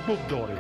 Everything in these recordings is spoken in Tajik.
Бигдоред.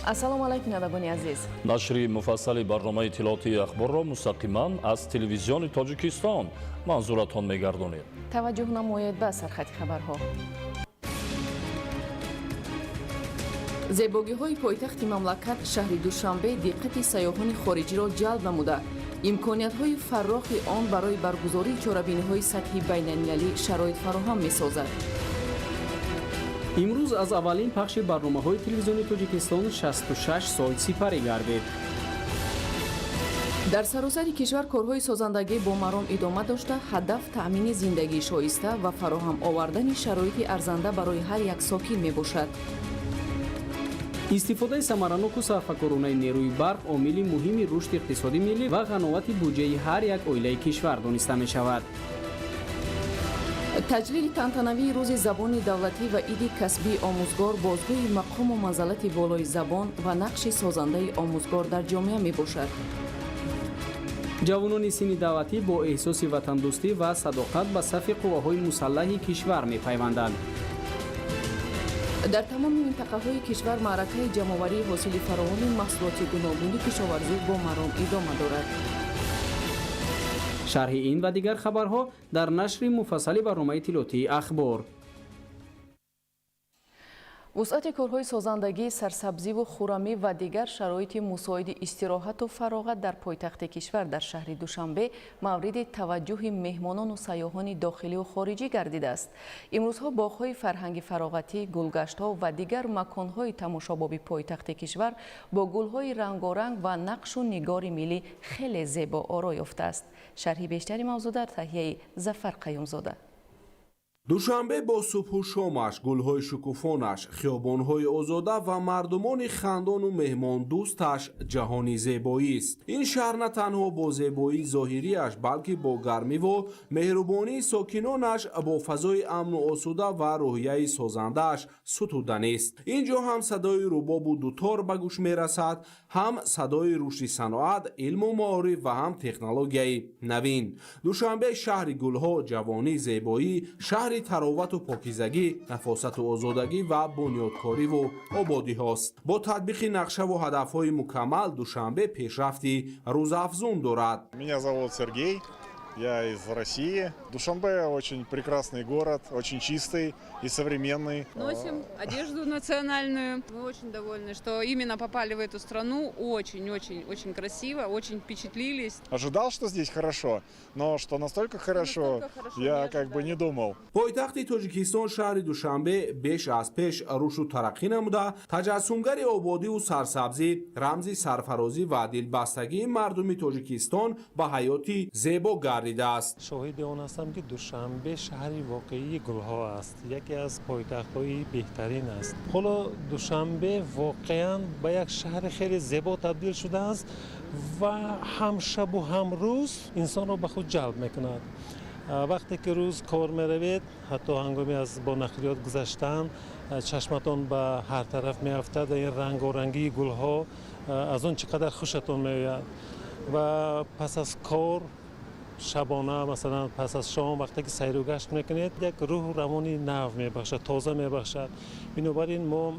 Ассалому алайкум, бинандагони азиз. Нашри муфассали барномаи иттилоотии Ахборро мустақиман аз Телевизиони Тоҷикистон манзуратон мегардонед. Таваҷҷӯҳ намоед ба сархати хабарҳо. Зебогиҳои пойтахти мамлакат, шаҳри Душанбе, диққати сайёҳони хориҷиро ҷалб намуда, имкониятҳои фаррохи он барои баргузории чорабиниҳои сатҳи байналмилалӣ шароит фароҳам месозад. Имрӯз аз аввалин пахши барномаҳои Телевизиони Тоҷикистон 66 сол сипарӣ гардид. Дар саросари кишвар корҳои созандагӣ бо маром идома дошта, ҳадаф таъмини зиндагии шоиста ва фароҳам овардани шароити арзанда барои ҳар як сокин мебошад. Истифодаи самараноку сарфакоронаи нерӯи барқ омили муҳими рушди иқтисоди миллӣ ва ғановати буҷаи ҳар як оилаи кишвар дониста мешавад. Таҷлили тантанавии Рӯзи забони давлатӣ ва иди касбии омӯзгор бозгӯи мақому манзалати болои забон ва нақши созандаи омӯзгор дар ҷомеа мебошад. Ҷавонони синни даъватӣ бо эҳсоси ватандӯстӣ ва садоқат ба сафи қувваҳои мусаллаҳи кишвар мепайванданд. Дар тамоми минтақаҳои кишвар маъракаи ҷамъоварии ҳосили фаровони маҳсулоти гуногуни кишоварзӣ бо маром идома дорад. Шарҳи ин ва дигар хабарҳо дар нашри муфассали барномаи иттилоотии Ахбор. Вусъати корҳои созандагӣ, сарсабзиву хурамӣ ва дигар шароити мусоиди истироҳату фароғат дар пойтахти кишвар, дар шаҳри Душанбе, мавриди таваҷҷӯҳи меҳмонону сайёҳони дохилию хориҷӣ гардидааст. Имрӯзҳо боғҳои фарҳанги фароғатӣ, гулгаштҳо ва дигар маконҳои тамошобоби пойтахти кишвар бо гулҳои рангоранг ва нақшу нигори миллӣ хеле зебо оро ёфтааст. Шарҳи бештари мавзӯъ дар таҳияи Зафар Қаюмзода. Душанбе бо субҳу шомаш, гулҳои шукуфонаш, хиёбонҳои озода ва мардумони хандону меҳмондӯсташ ҷаҳони зебоист. Ин шаҳр на танҳо бо зебоии зоҳириаш, балки бо гармиву меҳрубонии сокинонаш, бо фазои амну осуда ва рӯҳияи созандааш сутуданист. Ин ҷо ҳам садои рубобу дутор ба гӯш мерасад, ҳам садои рушди саноат, илму маориф ва ҳам технологияи навин. Душанбе шаҳри гулҳо, ҷавонӣ, зебоӣ, шаҳри таровату покизагӣ, нафосату озодагӣ ва бунёдкориву ободиҳост. Бо татбиқи нақшаву ҳадафҳои мукаммал Душанбе пешрафти рӯзафзун дорад. Меня зовут Сергей, я из России. Душанбе очень прекрасный город, очень чистый и современный. Носим одежду национальную. Мы очень довольны, что именно попали в эту страну. Очень-очень-очень красиво, очень впечатлились. Ожидал, что здесь хорошо, но что настолько хорошо, Настолько хорошо я не как бы не ожидали. Думал. Пойтахти Тоҷикистон, шаҳри Душанбе, беш аз пеш рушду тараққӣ намуда, таҷассумгари ободиву сарсабзӣ, рамзи сарфарозӣ ва дилбастагии мардуми Тоҷикистон ба ҳаёти зебо гардидааст. Шоҳиди он ҳастам, ки Душанбе шаҳри воқеии гулҳо аст, яке аз пойтахтҳои беҳтарин аст. Ҳоло Душанбе воқеан ба як шаҳри хеле зебо табдил шудааст ва ҳам шабу ҳам рӯз инсонро ба худ ҷалб мекунад. Вақте ки рӯз кор меравед, ҳатто ҳангоми аз бо нақлиёт гузаштан, чашматон ба ҳар тараф меафтад ва ин рангорангии гулҳо, аз он чӣ қадар хушатон меояд. Ва пас аз кор, шабона, масалан, пас аз шом, вақте ки сайру гашт мекунед, як рӯҳу равони нав мебахшад, тоза мебахшад. Бинобар ин мо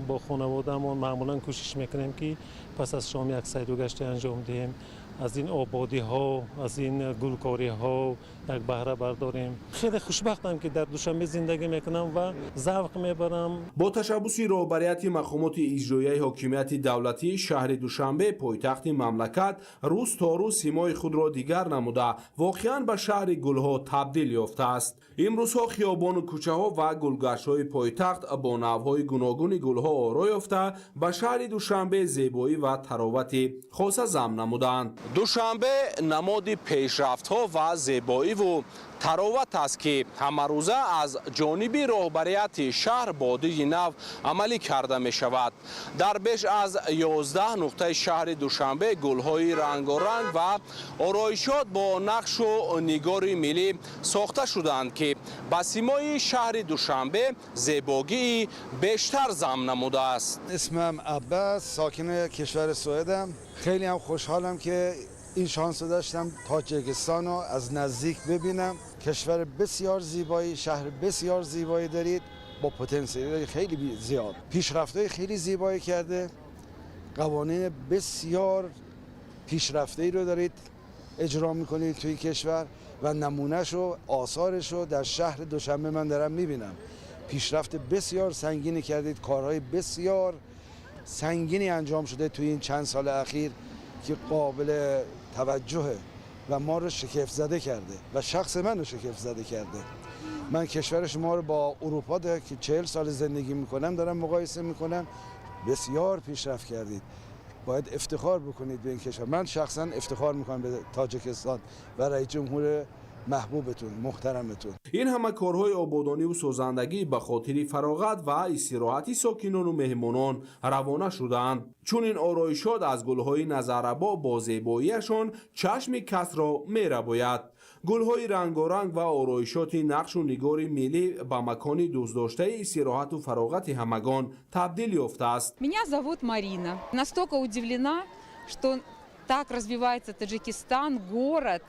бо хонаводаамон маъмулан кӯшиш мекунем, ки пас аз шом як сайру гаште анҷом диҳем, аз ин ободиҳо, аз ин гулкориҳо як баҳра бардорем. Хеле хушбахтам, ки дар Душанбе зиндагӣ мекунам ва завқ мебарам. Бо ташаббуси роҳбарияти мақомоти иҷроияи ҳокимияти давлатии шаҳри Душанбе, пойтахти мамлакат рӯз то рӯз симои худро дигар намуда, воқеан ба шаҳри гулҳо табдил ёфтааст. Имрӯзҳо хиёбону кӯчаҳо ва гулгаштҳои пойтахт бо навъҳои гуногуни гулҳо оро ёфта, ба шаҳри Душанбе зебоӣ ва таровати хоса зам намуданд. Душанбе намоди пешрафтҳо ва зебоиву тароват аст, ки ҳамарӯза аз ҷониби роҳбарияти шаҳр бо диди нав амалӣ карда мешавад. Дар беш аз 11 нуқтаи шаҳри Душанбе гулҳои рангоранг ва ороишот бо нақшу нигори миллӣ сохта шудаанд, ки ба симои шаҳри Душанбе зебогии бештар зам намудааст. اسمم عباس، ساکن کشور سوئدم. خیلی هم خوشحالم که این شانس رو داشتم تاجیکستان رو از نزدیک ببینم. کشور بسیار زیبایی، شهر بسیار زیبایی دارید با پتانسیل خیلی زیاد، پیشرفت‌های خیلی زیبایی کرده، قوانین بسیار پیشرفته‌ای رو دارید اجرا میکنید توی کشور و نمونه‌ش و آثارش رو در شهر دوشنبه من دارم میبینم. پیشرفت بسیار سنگینی کردید، کارهای بسیار سنگینی انجام شده توی این چند سال اخیر که قابل توجهه و ما رو شگفت زده کرده و شخص من رو شگفت زده کرده. من کشور شما رو با اروپا ده که 40 سال زندگی میکنم دارم مقایسه میکنم. بسیار پیشرفت کردید، باید افتخار بکنید به این کشور. من شخصا افتخار میکنم به تاجیکستان و رئیس جمهور محبوبتون، محترمتون. Ин ҳама корҳои ободониву созандагӣ ба хотири фароғат ва истироҳати сокинону меҳмонон равона шудаанд. Чунин ороишот аз гулҳои назаррабо бо зебоиашон чашми касро мерабояд. Гулҳои рангоранг ва ороишоти нақшу нигори миллӣ ба макони дӯстдоштаи истироҳату фароғати ҳамагон табдил ёфтааст. Меня зовут Марина. Настолько удивлена, что так развивается Таджикистан, город.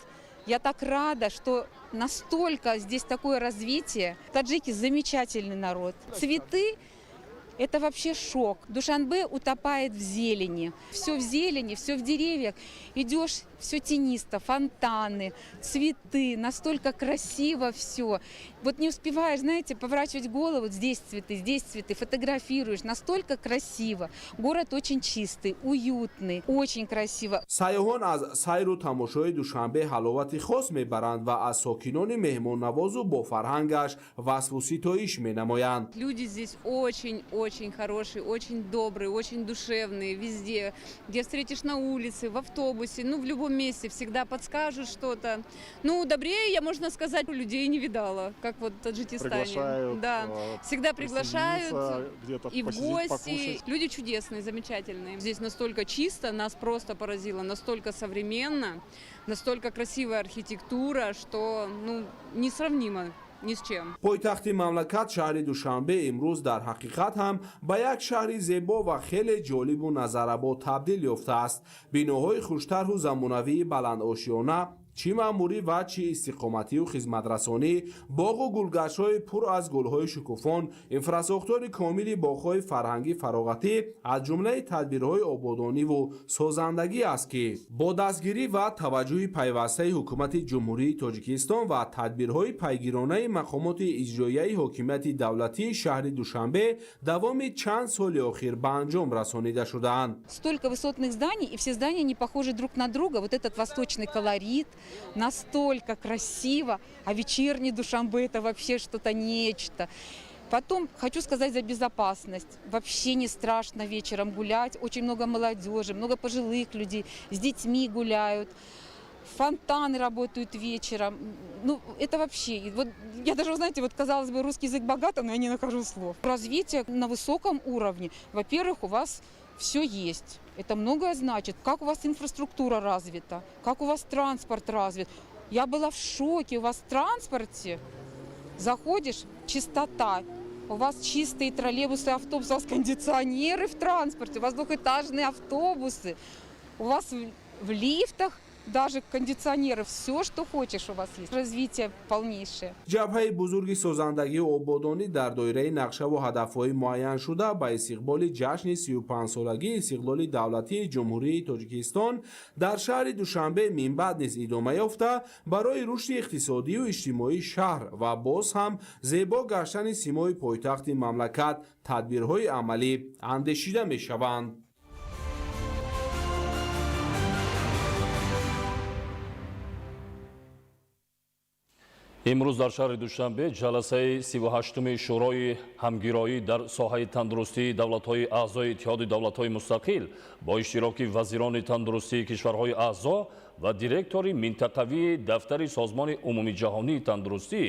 Я так рада, что настолько здесь такое развитие. Таджики замечательный народ. Цветы – это вообще шок. Душанбе утопает в зелени. Все в зелени, все в деревьях. Идешь, все тенисто, фонтаны, цветы. Настолько красиво все. Вот не успеваешь, знаете, поворачивать голову. Здесь цветы, фотографируешь. Настолько красиво. Город очень чистый, уютный, очень красиво. Сайёҳон аз сайру тамошои Душанбе ҳаловати хос мебаранд ва аз сокинони меҳмоннавозу бофарҳангаш васфу ситоиш менамоянд. Люди здесь очень-очень хорошие, очень добрые, очень душевные. Везде, где встретишь на улице, в автобусе, ну, в любом месте всегда подскажут что-то. Ну, добрее я, можно сказать, людей не видала, как вот в Таджикистане. Приглашают, Да, всегда приглашают присоединиться, где-то и в посидеть, гости. Покушать. Люди чудесные, замечательные. Здесь настолько чисто, нас просто поразило, настолько современно, настолько красивая архитектура, что, ну, несравнимо ни с чем. Пойтахти мамлакат шаҳри Душанбе имрӯз дар ҳақиқат ҳам ба як шаҳри зебо ва хеле ҷолибу назаррабо табдил ёфтааст. Биноҳои хуштарҳу замонавии баландошёна, чӣ маъмурӣ ва чӣ истиқоматию хизматрасонӣ, боғу гулгаштҳои пур аз гулҳои шукуфон, инфрасохтори комили боғҳои фарҳангӣ фароғатӣ аз ҷумлаи тадбирҳои ободониву созандагӣ аст, ки бо дастгирӣ ва таваҷҷӯҳи пайвастаи ҳукумати Ҷумҳурии Тоҷикистон ва тадбирҳои пайгиронаи мақомоти иҷроияи ҳокимияти давлатии шаҳри Душанбе давоми чанд соли охир ба анҷом расонида шудаанд. Столько высотных зданий, и все здания не похожи друг на друга. Вот этот восточный колорит, настолько красиво, а вечерний Душанбе – это вообще что-то нечто. Потом хочу сказать за безопасность. Вообще не страшно вечером гулять. Очень много молодежи, много пожилых людей, с детьми гуляют. Фонтаны работают вечером. Ну, это вообще... и вот я даже, вы знаете, вот казалось бы, русский язык богат, но я не нахожу слов. Развитие на высоком уровне. Во-первых, у вас все есть. Это многое значит. Как у вас инфраструктура развита, как у вас транспорт развит. Я была в шоке. У вас в транспорте заходишь, чистота. У вас чистые троллейбусы, автобусы, у вас кондиционеры в транспорте, у вас двухэтажные автобусы, у вас в лифтах даже кондиционеры, все, что хочешь, у вас есть. Развитие полнейшее. Ҷабҳаи бузурги созандагию ободонӣ дар доираи нақшаву ҳадафҳои муайяншуда ба истиқболи ҷашни 35-солагии истиқлоли давлатии Ҷумҳурии Тоҷикистон дар шаҳри Душанбе минбаъд низ идома ёфта, барои рушди иқтисодию иҷтимоии шаҳр ва боз ҳам зебо гаштани симои пойтахти мамлакат тадбирҳои амалӣ андешида мешаванд. Имрӯз дар шаҳри Душанбе ҷаласаи 38-уми Шӯрои ҳамгироӣ дар соҳаи тандурустии давлатҳои аъзои Иттиҳоди давлатҳои мустақил бо иштироки вазирони тандурустии кишварҳои аъзо ва директори минтақавии дафтари Созмони умумиҷаҳонии тандурустӣ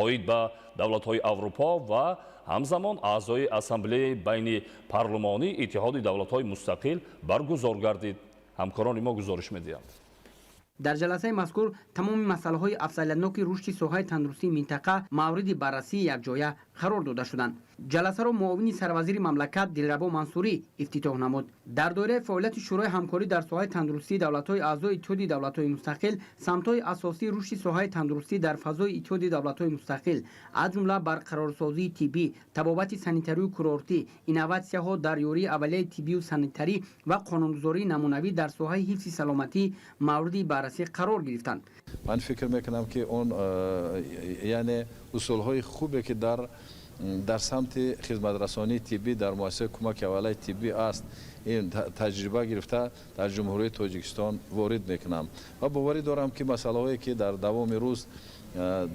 оид ба давлатҳои Аврупо ва ҳамзамон аъзои Ассамблеяи байни парлумонии Иттиҳоди давлатҳои мустақил баргузор гардид. Ҳамкорони мо гузориш медиҳанд. Дар ҷаласаи мазкур тамоми масъалаҳои афзалиятноки рушди соҳаи тандурустии минтақа мавриди баррасии якҷоя қарор дода шуданд. Ҷаласаро муовини сарвазири мамлакат Дилрабо Мансурӣ ифтитоҳ намуд. Дар доираи фаъолияти Шӯрои ҳамкорӣ дар соҳаи тандурустии давлатҳои аъзои Иттиҳоди давлатҳои мустақил самтҳои асосии рушди соҳаи тандурустӣ дар фазои Иттиҳоди давлатҳои мустақил, аз ҷумла барқарорсозии тиббӣ, табобати санитарию курортӣ, инноватсияҳо дар ёрии аввалияи тиббию санитарӣ ва қонунгузории намунавӣ дар соҳаи ҳифзи саломатӣ мавриди баррасӣ қарор гирифтанд. Ман фикр мекунам, ки он яъне усулҳои хубе, ки дар самти хизматрасонии тиббӣ дар муассисаи кӯмаки аввалияи тиббӣ аст, ин таҷриба гирифта дар Ҷумҳурии Тоҷикистон ворид мекунам ва боварӣ дорам, ки масъалаҳое, ки дар давоми рӯз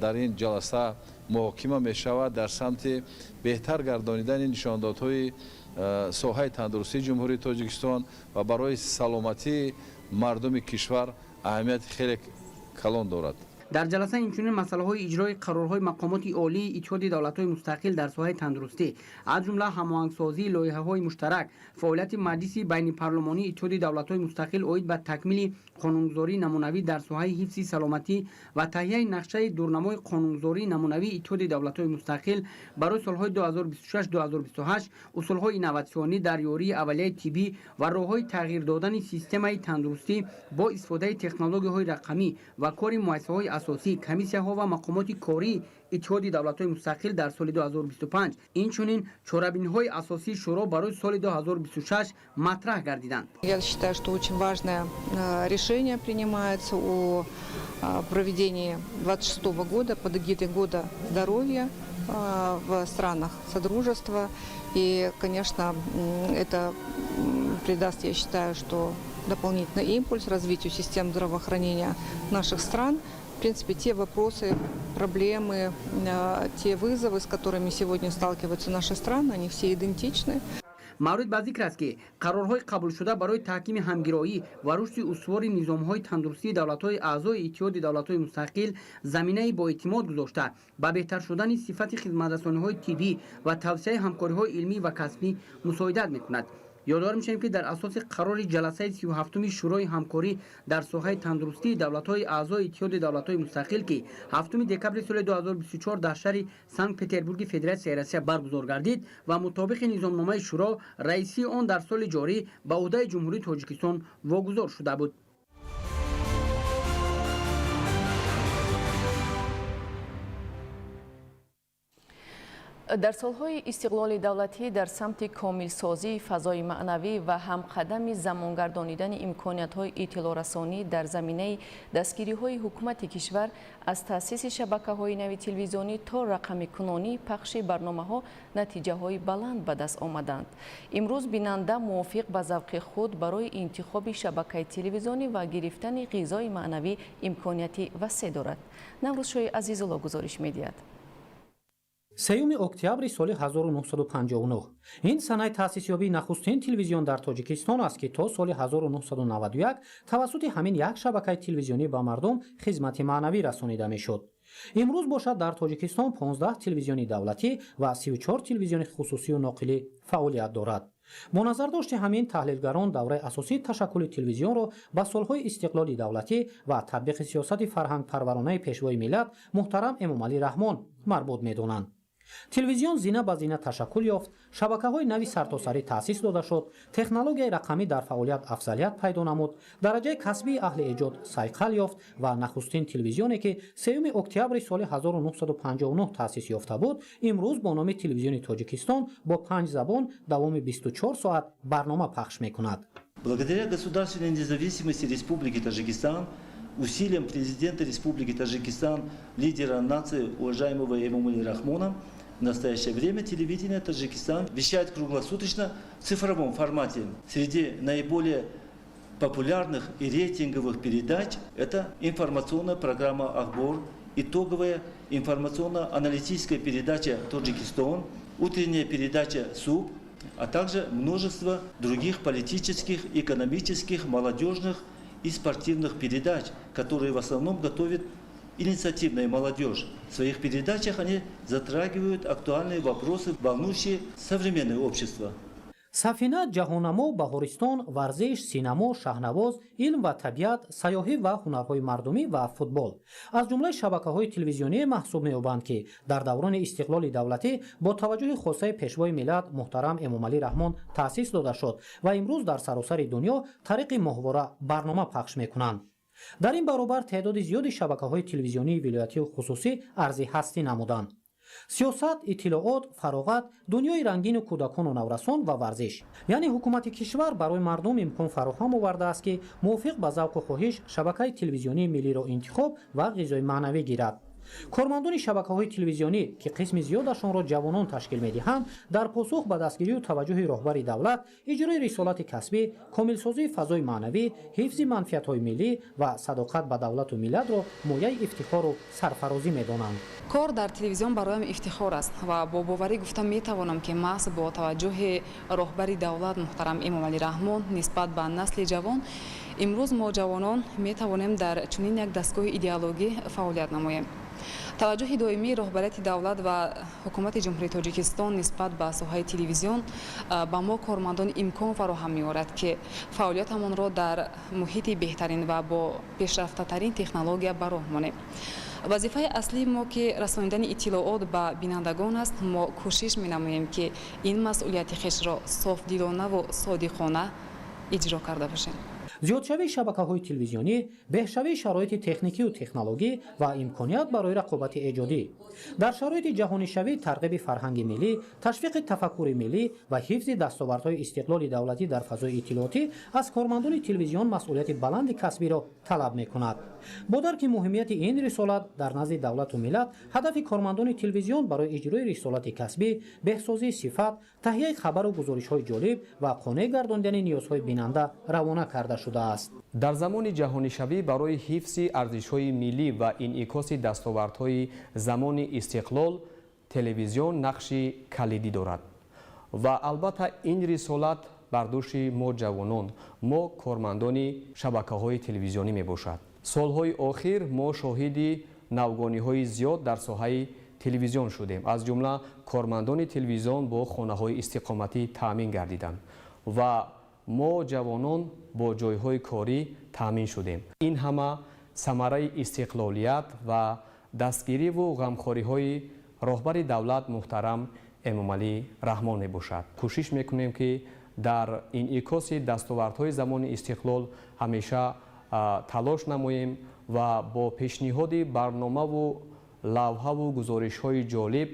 дар ин ҷаласа муҳокима мешавад, дар самти беҳтар гардонидани нишондодҳои соҳаи тандурустии Ҷумҳурии Тоҷикистон ва барои саломатии мардуми кишвар аҳамияти хеле калон дорад. Дар ҷаласа инчунин масъалаҳои иҷрои қарорҳои мақомоти олии Иттиҳоди давлатҳои мустақил дар соҳаи тандурустӣ, аз ҷумла ҳамоҳангсозии лоиҳаҳои муштарак, фаъолияти Маҷлиси байнипарлумонии Иттиҳоди давлатҳои мустақил оид ба такмили қонунгузории намунавӣ дар соҳаи ҳифзи саломатӣ ва таҳияи нақшаи дурнамои қонунгузории намунавии Иттиҳоди давлатҳои мустақил барои солҳои 2026-2028, усулҳои инноватсионӣ дар ёрии аввалияи тиббӣ ва роҳҳои тағйир додани системаи тандурустӣ бо истифодаи технологияҳои рақамӣ ва кори муассисаҳои асосӣ, комиссияҳо ва мақомоти кории Иттиҳоди давлатҳои мустақил дар соли 2025, инчунин чорабиниҳои асосии шӯро барои соли 2026 матраҳ гардиданд. Я считаю, что очень важное решение принимается о проведении 26 года под эгидой Года здоровья в странах Содружества. И, конечно, это придаст, я считаю, что дополнительный импульс развитию систем здравоохранения наших стран. В принципе, те вопросы, проблемы, те вызовы, с которыми сегодня сталкиваются наши страны, они все идентичны. Маврид ба зикр аст, ки қарорҳои қабулшуда барои таҳкими ҳамгироӣ ва рушди устувори низомҳои тандурустии давлатҳои аъзои Иттиҳоди давлатҳои мустақил заминаи боэътимод гузошта, ба беҳтар шудани сифати хизматрасониҳои тиббӣ ва тавсеаи ҳамкориҳои илмӣ ва касбӣ мусоидат мекунад. Ёдовар мешавем, ки дар асоси қарори ҷаласаи 37-уми Шӯрои ҳамкорӣ дар соҳаи тандурустии давлатҳои аъзои Иттиҳоди давлатҳои мустақил, ки 7 декабри соли 2024 дар шаҳри Санкт Петербурги Федератсияи Россия баргузор гардид ва мутобиқи низомномаи шӯро раисии он дар соли ҷорӣ ба ӯҳдаи Ҷумҳурии Тоҷикистон вогузор шуда буд. Дар солҳои истиқлоли давлатӣ дар самти комилсозии фазои маънавӣ ва ҳамқадами замонгардонидани имкониятҳои иттилоърасонӣ дар заминаи дастгириҳои ҳукумати кишвар аз таъсиси шабакаҳои нави телевизионӣ то рақамикунонии пахши барномаҳо натиҷаҳои баланд ба даст омаданд. Имрӯз бинанда мувофиқ ба завқи худ барои интихоби шабакаи телевизионӣ ва гирифтани ғизои маънавӣ имконияти васеъ дорад. Наврӯзшоҳи Азизулло гузориш медиҳад. 3 октябри соли 1959 ин санаи таъсисёбии нахустин телевизион дар Тоҷикистон аст, ки то соли 1991 тавассути ҳамин як шабакаи телевизионӣ ба мардум хизмати маънавӣ расонида мешуд. Имрӯз бошад, дар Тоҷикистон 15 телевизиони давлатӣ ва 34 телевизиони хусусию ноқилӣ фаъолият дорад. Бо назардошти ҳамин, таҳлилгарон давраи асосии ташаккули телевизионро ба солҳои истиқлоли давлатӣ ва татбиқи сиёсати фарҳангпарваронаи Пешвои миллат муҳтарам Эмомалӣ Раҳмон марбут медонанд. Телевизион зина ба зина ташаккул ёфт, шабакаҳои нави сартосарӣ таъсис дода шуд, технологияи рақамӣ дар фаъолият афзалият пайдо намуд, дараҷаи касбии аҳли эҷод сайқал ёфт ва нахустин телевизионе, ки 3 октябри соли 1959 таъсис ёфта буд, имрӯз бо номи Телевизиони Тоҷикистон бо панҷ забон давоми 24 соат барнома пахш мекунад. Благодаря государственной независимости Республики Таджикистан, усилиям президента Республики Таджикистан, лидера нации, уважаемого Эмомали Рахмона, в настоящее время телевидение Таджикистан вещает круглосуточно в цифровом формате. Среди наиболее популярных и рейтинговых передач это информационная программа «Ахбор», итоговая информационно-аналитическая передача «Таджикистан», утренняя передача «Суп», а также множество других политических, экономических, молодежных и спортивных передач, которые в основном готовит инициативная молодежь. В своих передачах они затрагивают актуальные вопросы, волнующие современное общество. Сафина, ҷаҳоннамо, баҳористон, варзиш, синамо, шаҳнавоз, илм ва табиат, сайёҳӣ ва ҳунарҳои мардумӣ ва футбол аз ҷумлаи шабакаҳои телевизионие маҳсуб меёбанд, ки дар даврони истиқлоли давлатӣ бо таваҷҷӯҳи хосаи пешвои миллат муҳтарам Эмомалӣ Раҳмон таъсис дода шуд ва имрӯз дар саросари дунё тариқи моҳвора барнома пахш мекунанд. Дар ин баробар теъдоди зиёди шабакаҳои телевизионии вилоятию хусусӣ арзи ҳастӣ намуданд. Сиёсат, иттилоот, фароғат, дунёи рангину кӯдакону наврасон ва варзиш. Яъне ҳукумати кишвар барои мардум имкон фароҳам овардааст, ки мувофиқ ба завқу хоҳиш шабакаи телевизионии миллиро интихоб ва ғизои маънавӣ гирад. Кормандони шабакаҳои телевизионӣ, ки қисми зиёдашонро ҷавонон ташкил медиҳанд, дар посух ба дастгирию таваҷҷӯҳи роҳбари давлат, иҷрои рисолати касбӣ, комилсозии фазои маънавӣ, ҳифзи манфиатҳои миллӣ ва садоқат ба давлату миллатро мояи ифтихору сарфарозӣ медонанд. Кор дар телевизион бароям ифтихор аст ва бо боварӣ гуфта метавонам, ки маҳз бо таваҷҷӯҳи роҳбари давлат муҳтарам Эмомалӣ Раҳмон нисбат ба насли ҷавон имрӯз мо ҷавонон метавонем дар чунин як дастгоҳи идеологӣ фаъолият намоем. Таваҷҷӯҳи доимии роҳбарияти давлат ва ҳукумати Ҷумҳурии Тоҷикистон нисбат ба соҳаи телевизион ба мо кормандон имкон фароҳам меорад, ки фаъолиятамонро дар муҳити беҳтарин ва бо пешрафтатарин технология ба роҳ монем. Вазифаи аслии мо, ки расонидани иттилоот ба бинандагон аст, мо кӯшиш менамоем, ки ин масъулияти хешро софдилонаву содиқона иҷро карда бошем. Зиёдшавии шабакаҳои телевизионӣ, беҳшавии шароити техникию технологӣ ва имконият барои рақобати эҷодӣ. Дар шароити ҷаҳонишавӣ тарғиби фарҳанги миллӣ, ташвиқи тафаккури миллӣ ва ҳифзи дастовардҳои истиқлоли давлатӣ дар фазои иттилоотӣ аз кормандони телевизион масъулияти баланди касбиро талаб мекунад. Бо дарки муҳимияти ин рисолат дар назди давлату миллат, ҳадафи кормандони телевизион барои иҷрои рисолати касбӣ, беҳсозии сифат, таҳияи хабару гузоришҳои ҷолиб ва қонеъ гардондани ниёзҳои бинанда равона карда шудааст. Дар замони ҷаҳонишавӣ барои ҳифзи арзишҳои миллӣ ва инъикоси дастовардҳои замони истиқлол телевизион нақши калидӣ дорад. Ва албатта ин рисолат бар дӯши мо ҷавонон, мо кормандони шабакаҳои телевизионӣ мебошад. Солҳои охир мо шоҳиди навгониҳои зиёд дар соҳаи телевизион шудем. Аз ҷумла кормандони телевизион бо хонаҳои истиқоматӣ таъмин гардиданд ва мо ҷавонон бо ҷойҳои корӣ таъмин шудем. Ин ҳама самараи истиқлолият ва дастгириву ғамхориҳои роҳбари давлат муҳтарам Эмомалӣ Раҳмон мебошад. Кӯшиш мекунем, ки дар инъикоси дастовардҳои замони истиқлол ҳамеша талош намоем ва бо пешниҳоди барномаву лавҳаву гузоришҳои ҷолиб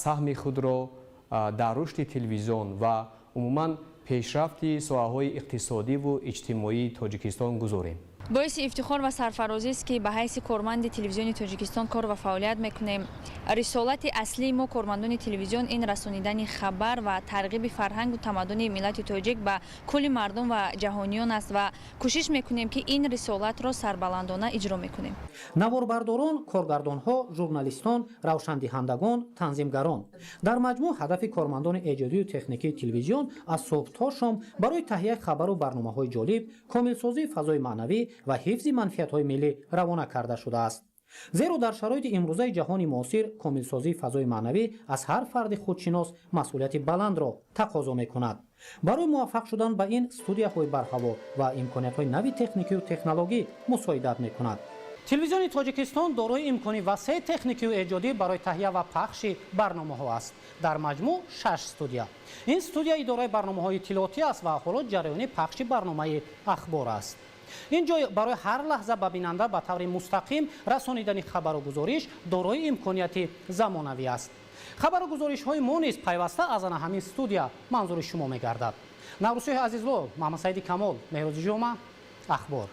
саҳми худро дар рушди телевизион ва умуман пешрафти соҳаҳои иқтисодиву иҷтимоии Тоҷикистон гузорем. Боиси ифтихор ва сарфарозист, ки ба ҳайси корманди телевизиони Тоҷикистон кор ва фаъолият мекунем. Рисолати аслии мо кормандони телевизион ин расонидани хабар ва тарғиби фарҳангу тамаддуни миллати тоҷик ба кулли мардум ва ҷаҳониён аст ва кӯшиш мекунем, ки ин рисолатро сарбаландона иҷро мекунем. Наворбардорон, коргардонҳо, журналистон, равшандиҳандагон, танзимгарон. Дар маҷмӯъ ҳадафи кормандони эҷодию техникии телевизион аз субҳ то шом барои таҳияи хабару барномаҳои ҷолиб, комилсозии фазои маънавӣ ва ҳифзи манфиатҳои миллӣ равона карда шудааст. Зеро дар шароити имрӯзаи ҷаҳони муосир комилсозии фазои маънавӣ аз ҳар фарди худшинос масъулияти баландро тақозо мекунад. Барои муваффақ шудан ба ин студияҳои барҳаво ва имкониятҳои нави техникию технологӣ мусоидат мекунад. Телевизиони Тоҷикистон дорои имкони васеи техникию эҷодӣ барои таҳия ва пахши барномаҳо аст. Дар маҷмӯъ 6 студия. Ин студия идораи барномаҳои иттилоотӣ аст ва ҳоло ҷараёни пахши барномаи ахбор аст. Ин ҷой барои ҳар лаҳза ба бинанда ба таври мустақим расонидани хабару гузориш дорои имконияти замонавӣ аст. Хабару гузоришҳои мо низ пайваста аз ана ҳамин студия манзури шумо мегардад. Наврӯзшоҳи Азизло, Маҳмадсаиди Камол, Меҳрӯзи Ҷома, Ахбор.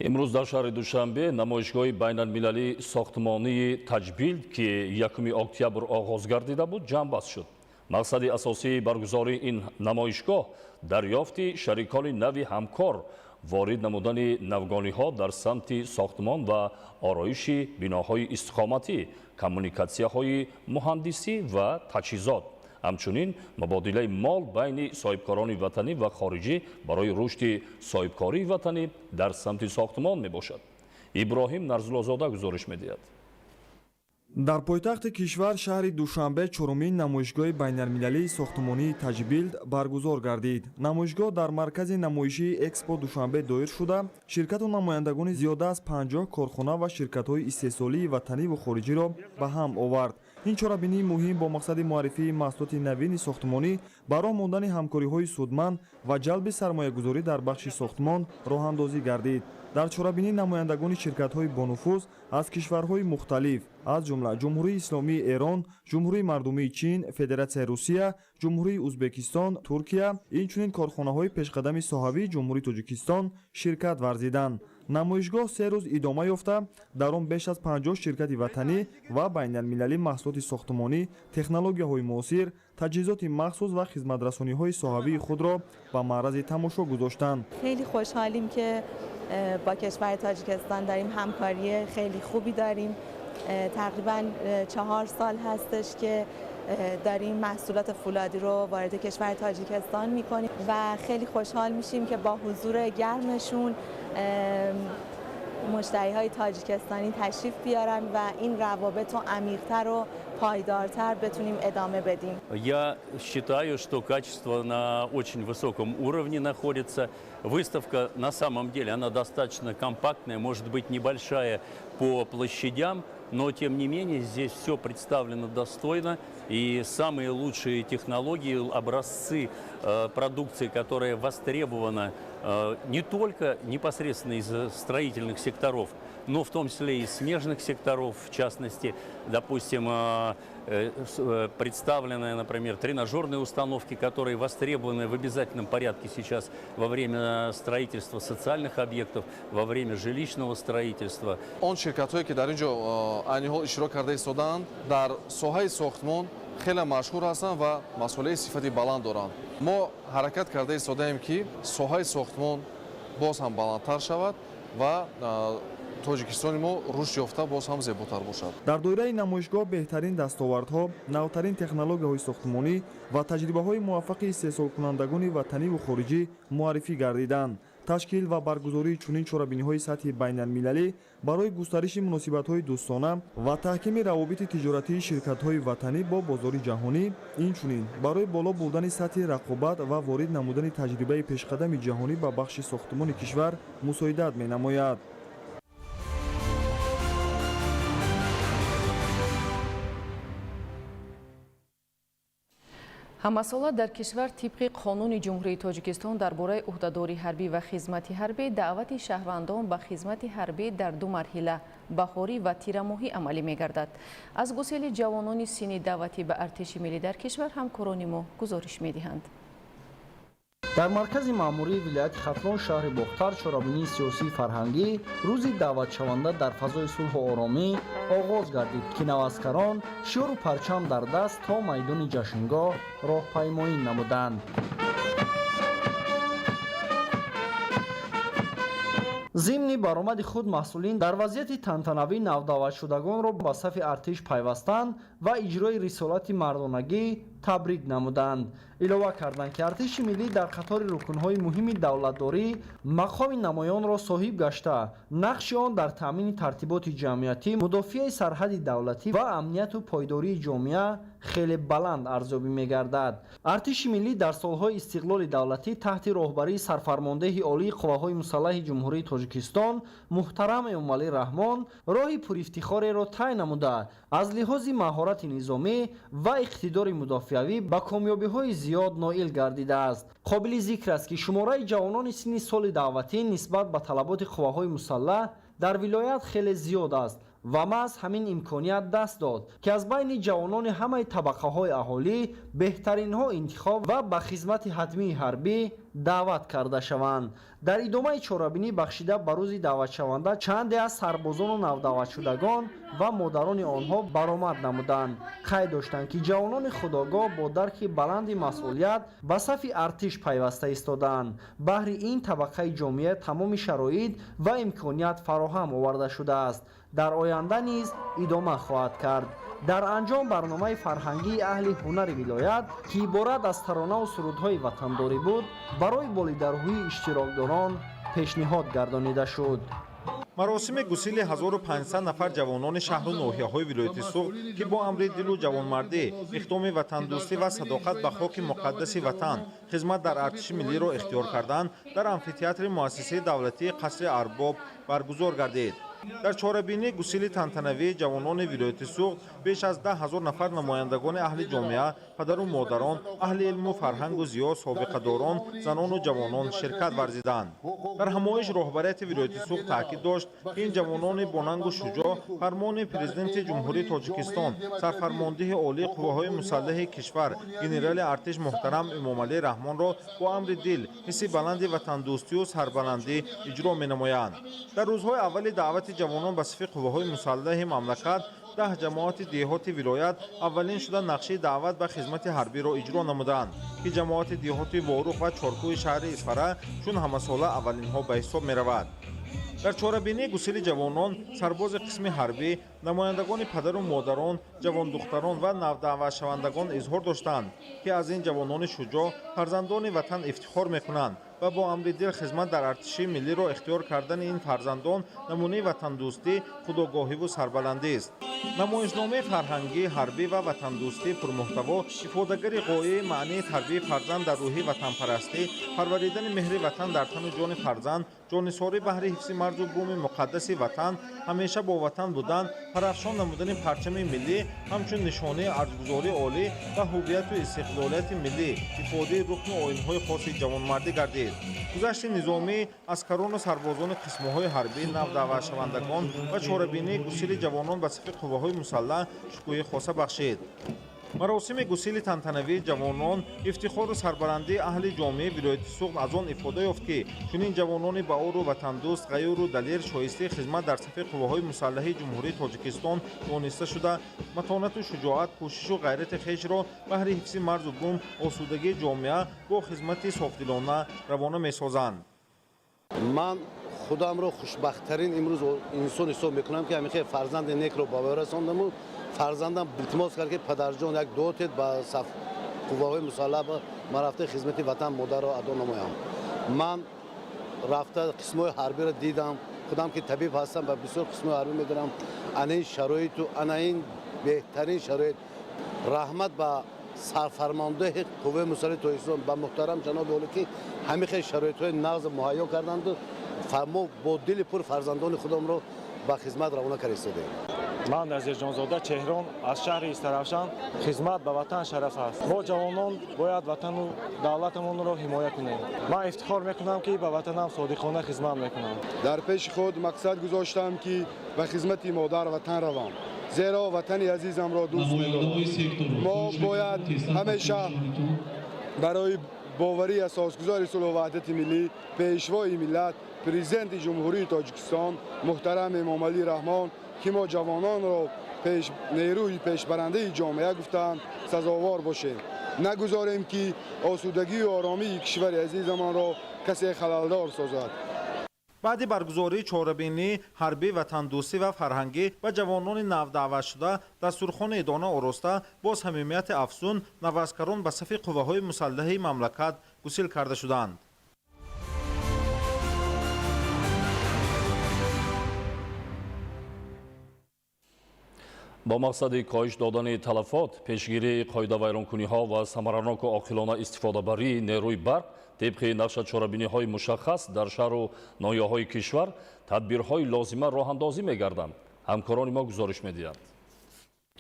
Имрӯз дар шаҳри Душанбе намоишгоҳи байналмилалии сохтмонии Таҷбилд, ки 1 октябр оғоз гардида буд, ҷамъбаст шуд. Мақсади асосии баргузории ин намоишгоҳ дарёфти шарикони нави ҳамкор, ворид намудани навгониҳо дар самти сохтмон ва ороиши биноҳои истиқоматӣ, коммуникатсияҳои муҳандисӣ ва таҷҳизот, ҳамчунин мубодилаи мол байни соҳибкорони ватанӣ ва хориҷӣ барои рушди соҳибкории ватанӣ дар самти сохтмон мебошад. Иброҳим Нарзуллозода гузориш медиҳад. Дар пойтахти кишвар, шаҳри Душанбе, чорумин намоишгоҳи байналмилалии сохтмонии Таҷбилд баргузор гардид. Намоишгоҳ дар маркази намоишии Экспо Душанбе доир шуда, ширкату намояндагони зиёда аз 50 корхона ва ширкатҳои истеҳсолии ватаниву хориҷиро ба ҳам овард. Ин чорабинии муҳим бо мақсади муаррифии маҳсулоти навини сохтмонӣ, ба роҳ мондани ҳамкориҳои судманд ва ҷалби сармоягузорӣ дар бахши сохтмон роҳандозӣ гардид. Дар чорабинӣ намояндагони ширкатҳои бонуфуз аз кишварҳои мухталиф, аз ҷумла Ҷумҳурии Исломии Эрон, Ҷумҳурии Мардумии Чин, Федератсияи Русия, Ҷумҳурии Узбекистон, Туркия, инчунин корхонаҳои пешқадами соҳавии Ҷумҳурии Тоҷикистон ширкат варзиданд. Намоишгоҳ 3 рӯз идома ёфта, дар он беш аз 50 ширкати ватанӣ ва байналмилалӣ маҳсулоти сохтмонӣ, технологияҳои муосир, таҷҳизоти махсус ва хизматрасониҳои соҳавии худро ба маърази тамошо гузоштанд. خیلی خوشحالیم که با کشور تاجیکستان داریم همکاری خیلی خوبی داریم. تقریبا 4 سال هستش که داریم محصولات فولادی رو وارد کشور تاجیکستان میکنیم و خیلی خوشحال میشیم که با حضور گرمشون مشتری های تاجیکستانی تشریف بیارن و این روابط رو عمیق‌تر و پایدارتر بتونیم ادامه بدیم. Я считаю, что качество на очень высоком уровне находится. Выставка на самом деле она достаточно компактная, может быть, небольшая по площадям, но тем не менее здесь все представлено достойно. И самые лучшие технологии, образцы продукции, которая востребована не только непосредственно из строительных секторов, но в том числе и из смежных секторов, в частности, допустим, представлены, например, тренажерные установки, которые востребованы в обязательном порядке сейчас во время строительства социальных объектов, во время жилищного строительства. Он ширкатҳое ки дар ин ҷо айни ҳол иштирок карда истодаанд, дар соҳаи сохтмон хеле машҳур ҳастанд ва масъулияти сифати баланд доранд. Мо ҳаракат карда истодаем, ки соҳаи сохтмон боз ҳам баландтар шавад ва Тоҷикистони мо рушд ёфта боз ҳам зеботар бошад. Дар доираи намоишгоҳ беҳтарин дастовардҳо, навтарин технологияҳои сохтмонӣ ва таҷрибаҳои муваффақи истеҳсолкунандагони ватаниву хориҷӣ муаррифӣ гардиданд. Ташкил ва баргузории чунин чорабиниҳои сатҳи байналмилалӣ барои густариши муносибатҳои дӯстона ва таҳкими равобити тиҷоратии ширкатҳои ватанӣ бо бозори ҷаҳонӣ, инчунин барои боло бурдани сатҳи рақобат ва ворид намудани таҷрибаи пешқадами ҷаҳонӣ ба бахши сохтмони кишвар мусоидат менамояд. Ҳамасола дар кишвар тибқи қонуни Ҷумҳурии Тоҷикистон дар бораи ӯҳдадории ҳарбӣ ва хизмати ҳарбӣ даъвати шаҳрвандон ба хизмати ҳарбӣ дар 2 марҳила баҳорӣ ва тирамоҳӣ амалӣ мегардад. Аз гусели ҷавонони синни даъватӣ ба артиши миллӣ дар кишвар ҳамкорони мо гузориш медиҳанд. Дар маркази маъмурии вилояти Хатлон, шаҳри Бохтар, чорабинии сиёсии фарҳангӣ рӯзи даъватшаванда дар фазои сулҳу оромӣ оғоз гардид, ки наваскарон шиёру парчам дар даст то майдони ҷашнгоҳ роҳпаймоӣ намуданд. Зимни баромади худ маҳсулин дар вазъияти тантанавӣ навдаъватшудагонро ба сафи артиш пайвастанд ва иҷрои рисолати мардонагӣ табрик намуданд. Илова карданд, ки артиши миллӣ дар қатори рукнҳои муҳими давлатдорӣ мақоми намоёнро соҳиб гашта, нақши он дар таъмини тартиботи ҷамъиятӣ, мудофиаи сарҳади давлатӣ ва амнияту пойдории ҷомеа хеле баланд арзёбӣ мегардад. Артиши миллӣ дар солҳои истиқлоли давлатӣ таҳти роҳбарии сарфармондеҳи олии қувваҳои мусаллаҳи Ҷумҳурии Тоҷикистон муҳтарам Эмомалӣ Раҳмон роҳи пурифтихореро тай намуда, аз лиҳози маҳорати низомӣ ва иқтидори мудофиавӣ ба комёбиҳои зиёд ноил гардидааст. Қобили зикр аст, ки шумораи ҷавонони синни соли даъватӣ нисбат ба талаботи қувваҳои мусаллаҳ дар вилоят хеле зиёд аст. Ва маҳз ҳамин имконият даст дод, ки аз байни ҷавонони ҳамаи табақаҳои аҳолӣ беҳтаринҳо интихоб ва ба хизмати ҳатмии ҳарбӣ даъват карда шаванд. Дар идомаи чорабинӣ бахшида ба рӯзи даъватшаванда чанде аз сарбозону навдаъватшудагон ва модарони онҳо баромад намуданд. Қайд доштанд, ки ҷавонони худогоҳ бо дарки баланди масъулият ба сафи артиш пайваста истодаанд. Баҳри ин табақаи ҷомеа тамоми шароит ва имконият фароҳам оварда шудааст. Дар оянда низ идома хоҳад кард. Дар анҷом барномаи фарҳангии аҳли ҳунари вилоят, ки иборат аз таронаву сурудҳои ватандорӣ буд, барои болидарӯҳии иштирокдорон пешниҳод гардонида шуд. Маросими гусили 1500 нафар ҷавонони шаҳру ноҳияҳои вилояти Суғд, ки бо амри дилу ҷавонмардӣ, иқдоми ватандӯстӣ ва садоқат ба хоки муқаддаси ватан хизмат дар артиши миллиро ихтиёр карданд, дар амфитеатри муассисаи давлатии Қасри Арбоб баргузор гардид. Дар чорабинии гусили тантанавии ҷавонони вилояти Суғд беш аз 10 000 нафар намояндагони аҳли ҷомеа, падару модарон, аҳли илму фарҳангу зиё, собиқадорон, занону ҷавонон ширкат варзиданд. Дар ҳамоиш роҳбарияти вилояти Суғд таъкид дошт, ки ин ҷавонони бонангу шуҷоъ фармони Президенти Ҷумҳурии Тоҷикистон, сарфармондиҳи олии қувваҳои мусаллаҳи кишвар, генерали артиш муҳтарам Эмомалӣ Раҳмонро бо амри дил, ҳисси баланди ватандӯстию сарбаландӣ иҷро менамоянд. Дар рӯзҳои аввали даъвати ҷавонон ба сафи қувваҳои мусаллаҳи мамлакат 10 ҷамоати деҳоти вилоят аввалин шуда нақшаи даъват ба хизмати ҳарбиро иҷро намуданд, ки ҷамоати деҳоти Ворух ва Чоркӯи шаҳри Исфара чун ҳамасола аввалинҳо ба ҳисоб меравад. Дар чорабинии гусили ҷавонон сарбози қисми ҳарбӣ, намояндагони падару модарон, ҷавондухтарон ва навдаъватшавандагон изҳор доштанд, ки аз ин ҷавонони шуҷоъ, фарзандони ватан ифтихор мекунанд ва бо амри дил хизмат дар артиши миллиро ихтиёр кардани ин фарзандон намунаи ватандӯстӣ, худогоҳиву сарбаландист. Намоишномаи фарҳангӣ, ҳарбӣ ва ватандӯстӣ пурмуҳтаво ифодагари ғояи маънии тарбияи фарзанд дар рӯҳи ватанпарастӣ, парваридани меҳри ватан дар тану ҷони фарзанд, ҷонисорӣ баҳри ҳифзи марзу буми муқаддаси ватан, ҳамеша бо ватан будан, парафшон намудани парчами миллӣ ҳамчун нишонаи арҷгузории олӣ ва ҳуввияту истиқлолияти миллӣ, ифодаи рукну оинҳои хоси ҷавонмардӣ гардид. Гузашти низомӣ аскарону сарбозони қисмҳои ҳарбӣ, навдаъватшавандагон ва чорабинии гусили ҷавонон ба сафи қувваҳои мусаллаҳ шукӯҳи хоса бахшид. Маросими гусили тантанавии ҷавонон ифтихору сарбаландии аҳли ҷомеаи вилояти Суғд аз он ифода ёфт, ки чунин ҷавонони баору ватандӯст, ғайюру далер шоистаи хизмат дар сафи қувваҳои мусаллаҳи Ҷумҳурии Тоҷикистон дониста шуда, матонату шуҷоат, кӯшишу ғайрати хешро баҳри ҳифзи марзу бум, осудагии ҷомеа бо хизмати софдилона равона месозанд. Ман худамро хушбахттарин имрӯз инсон ҳисоб мекунам, ки ҳамин хел фарзанди некро ба воя расондаму фарзандам илтимос кард, ки падарҷон, як дуо тед, ба саф қувваҳои мусаллаҳ ман рафта хизмати ватан модарро адо намоям. Ман рафта қисмҳои ҳарбиро дидам. Худам ки табиб ҳастам ба бисёр қисмҳои ҳарбӣ медонам. Ана ин шароиту ана ин беҳтарин шароит. Раҳмат ба сарфармондеҳи қувваи мусаллаҳи Тоҷикистон, ба муҳтарам ҷаноби олӣ, ки ҳамин хел шароитҳои нағз муҳайё карданду мо бо дили пур фарзандони худамро ба хизмат равона карда истодаем. Ман Назирҷонзода Чеҳрон аз шаҳри Истаравшан. Хизмат ба ватан шараф аст. Мо ҷавонон бояд ватану давлатамонро ҳимоя кунем. Ман ифтихор мекунам, ки ба ватанам содиқона хизмат мекунам. Дар пеши худ мақсад гузоштам, ки ба хизмати модар ватан равам, зеро ватани азизамро дӯст медорам. Мо бояд ҳамеша барои боварии асосгузори сулҳу ваҳдати миллӣ, Пешвои миллат, Президенти Ҷумҳурии Тоҷикистон муҳтарам Эмомалӣ Раҳмон, ки мо ҷавононро нерӯи пешбарандаи ҷомеа гуфтаанд, сазовор бошем. Нагузорем, ки осудагию оромии кишвари азизамонро касе халалдор созад. Баъди баргузории чорабинии ҳарбӣ, ватандӯстӣ ва фарҳангӣ ба ҷавонони навдаъватшуда дастурхони идона ороста, бо самимияти афзун наваскарон ба сафи қувваҳои мусаллаҳи мамлакат гусил карда шуданд. Бо мақсади коҳиш додани талафот, пешгирии қоидавайронкуниҳо ва самараноку оқилона истифодабарии нерӯи барқ тибқи нақша чорабиниҳои мушаххас дар шаҳру ноҳияҳои кишвар тадбирҳои лозима роҳандозӣ мегарданд. Ҳамкорони мо гузориш медиҳанд.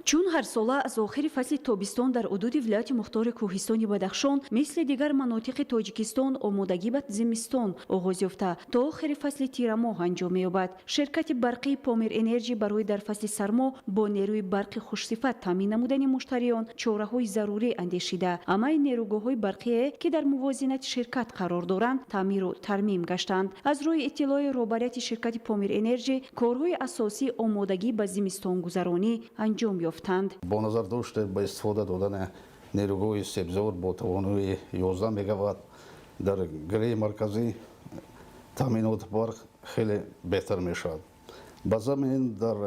Чун ҳарсола аз охири фасли тобистон дар ҳудуди вилояти мухтори Кӯҳистони Бадахшон мисли дигар манотиқи Тоҷикистон омодагӣ ба зимистон оғоз ёфта, то охири фасли тирамоҳ анҷом меёбад. Ширкати барқии Помир Энерҷи барои дар фасли сармо бо нерӯи барқи хушсифат таъмин намудани муштариён чораҳои зарурӣ андешида, ҳамаи нерӯгоҳҳои барқие, ки дар мувозинати ширкат қарор доранд, таъмиру тармим гаштанд. Аз рӯи иттилои роҳбарияти ширкати Помир Энерҷи, корҳои асосии омодагӣ ба зимистонгузаронӣ анҷом ёфтанд. Бо назардошт ба истифода додани нерӯгоҳи Себзор бо тавоноии 11 мегаватт дар гиреи марказӣ таъминоти барқ хеле беҳтар мешавад. Ба замин дар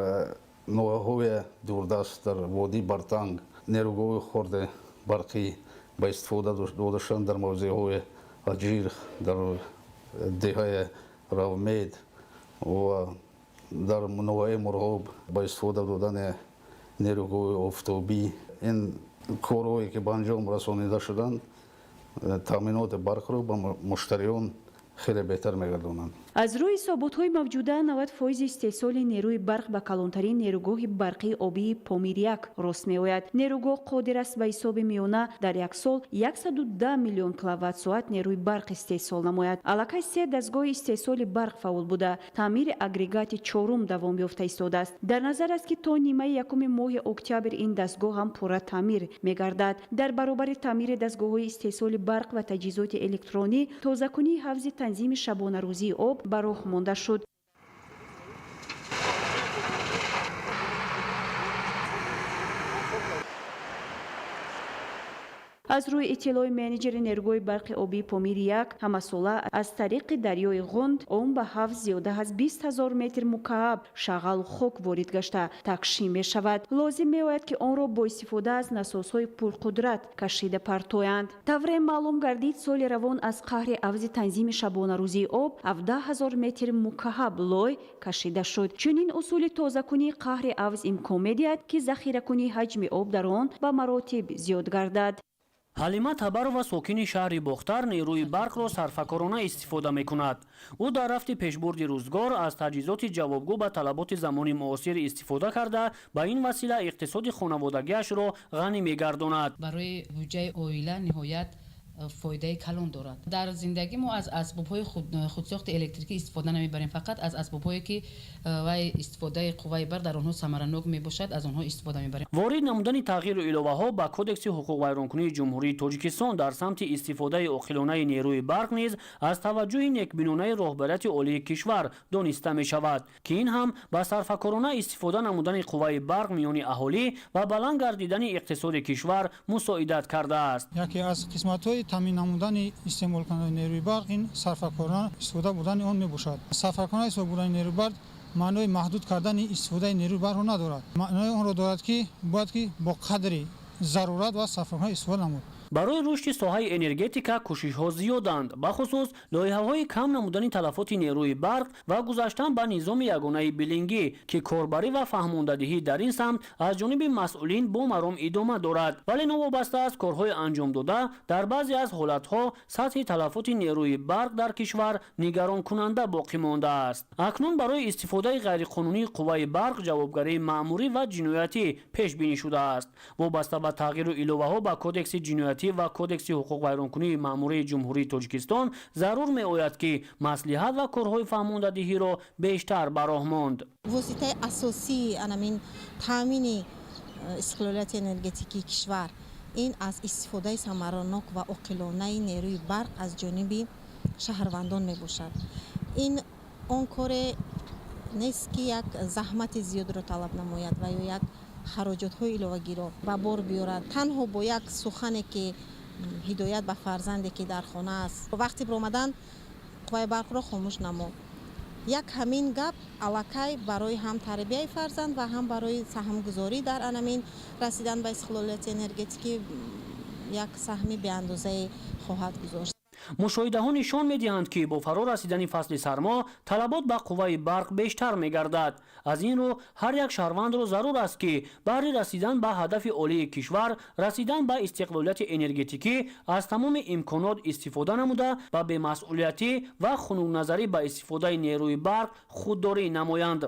ноҳияҳои дурдаст, дар водии Бартанг, нерӯгоҳи хурди барқӣ ба истифода дода шуданд дар мавзеъҳои Аҷир, дар деҳаи Равмед ва дар ноҳияи Мурғоб ба истифода додани нерӯгоҳи офтобӣ. Ин корҳое ки ба анҷом расонида шуданд, таъминоти барқро ба муштариён хеле беҳтар мегардонанд. Аз рӯи ҳисоботҳои мавҷуда, 90% истеҳсоли нерӯи барқ ба калонтарин нерӯгоҳи барқии обии Помир-1 рост меояд. Нерӯгоҳ қодир аст ба ҳисоби миёна дар як сол 110 миллион киловатт-соат нерӯи барқ истеҳсол намояд. Аллакай се дастгоҳи истеҳсоли барқ фаъол буда, таъмири агрегати чорум давом ёфта истодааст. Дар назар аст, ки то нимаи якуми моҳи октябр ин дастгоҳ ҳам пурра таъмир мегардад. Дар баробари таъмири дастгоҳҳои истеҳсоли барқ ва таҷҳизоти электронӣ, тозакунии ҳавзи танзими шабонарӯзии об ба роҳ монда шуд. Аз рӯи иттилои менеҷери нерӯгоҳи барқи обии Помир-1, ҳамасола аз тариқи дарёи Ғунд он ба ҳавз зиёда аз 20 ҳазор метр мукааб шағалу хок ворид гашта тақшим мешавад. Лозим меояд, ки онро бо истифода аз насосҳои пурқудрат кашида партоянд. Тавре маълум гардид, соли равон аз қаҳри ҳавзи танзими шабонарӯзии об 17 ҳазор метр мукааб лой кашида шуд. Чунин усули тозакунии қаҳри ҳавз имкон медиҳад, ки захиракунии ҳаҷми об дар он ба маротиб зиёд гардад. Ҳалима Табарова, сокини шаҳри Бохтар, нерӯи барқро сарфакорона истифода мекунад. Ӯ дар рафти пешбурди рӯзгор аз таҷҳизоти ҷавобгӯ ба талаботи замони муосир истифода карда, ба ин васила иқтисоди хонаводагиашро ғанӣ мегардонад. Барои буҷаи оила ниҳоят фоидаи калон дорад. Дар зиндагӣ мо аз асбобҳои худсохти электрикӣ истифода намебарем, фақат аз асбобҳое, ки вай истифодаи қувваи барқ дар онҳо самаранок мебошад, аз онҳо истифода мебарем. Ворид намудани тағйиру иловаҳо ба Кодекси ҳуқуқвайронкунии Ҷумҳурии Тоҷикистон дар самти истифодаи оқилонаи нерӯи барқ низ аз таваҷҷӯҳи некбинонаи роҳбарияти олии кишвар дониста мешавад, ки ин ҳам ба сарфакорона истифода намудани қувваи барқ миёни аҳолӣ ва баланд гардидани иқтисоди кишвар мусоидат кардааст. Яке аз қисматҳои таъмин намудани истеъмолкунандаи нерӯи барқ ин сарфакорона истифода бурдани он мебошад. Сарфакорона истифода бурдани нерӯи барқ маънои маҳдуд кардани истифодаи нерӯи барқро надорад. Маънои онро дорад, ки бояд ки бо қадри зарурат ва сарфакорона истифода намуд. Барои рушди соҳаи энергетика кӯшишҳо зиёданд, бахусус лоиҳаҳои кам намудани талафоти нерӯи барқ ва гузаштан ба низоми ягонаи билингӣ, ки корбарӣ ва фаҳмондадиҳӣ дар ин самт аз ҷониби масъулин бо маром идома дорад. Вале новобаста аз корҳои анҷомдода, дар баъзе аз ҳолатҳо сатҳи талафоти нерӯи барқ дар кишвар нигаронкунанда боқӣ мондааст. Акнун барои истифодаи ғайриқонунии қувваи барқ ҷавобгарии маъмурӣ ва ҷиноятӣ пешбинӣ шудааст. Вобаста ба тағйиру иловаҳо ба Кодекси ҷиноятӣ ва Кодекси ҳуқуқвайронкунии маъмурии Ҷумҳурии Тоҷикистон зарур меояд, ки маслиҳат ва корҳои фаҳмондадиҳиро бештар ба роҳ монд. Воситаи асосии анамин таъмини истиқлолияти энергетикии кишвар ин аз истифодаи самаранок ва оқилонаи нерӯи барқ аз ҷониби шаҳрвандон мебошад. Ин он коре нест, ки як заҳмати зиёдро талаб намояд ва ё як хароҷотҳои иловагиро ба бор биёрад. Танҳо бо як сухане, ки ҳидоят ба фарзанде, ки дар хона аст, вақти биромадан қувваи барқро хомӯш намо, як ҳамин гап аллакай барои ҳам тарбияи фарзанд ва ҳам барои саҳмгузорӣ дар анамин расидан ба истиқлолияти энергетикӣ як саҳми беандозае хоҳад гузошт. Мушоҳидаҳо нишон медиҳанд, ки бо фаро расидани фасли сармо талабот ба қувваи барқ бештар мегардад. Аз ин рӯ ҳар як шаҳрвандро зарур аст, ки баҳри расидан ба ҳадафи олии кишвар, расидан ба истиқлолияти энергетикӣ, аз тамоми имконот истифода намуда, ба бемасъулиятӣ ва хунукназарӣ ба истифодаи нерӯи барқ худдорӣ намоянд.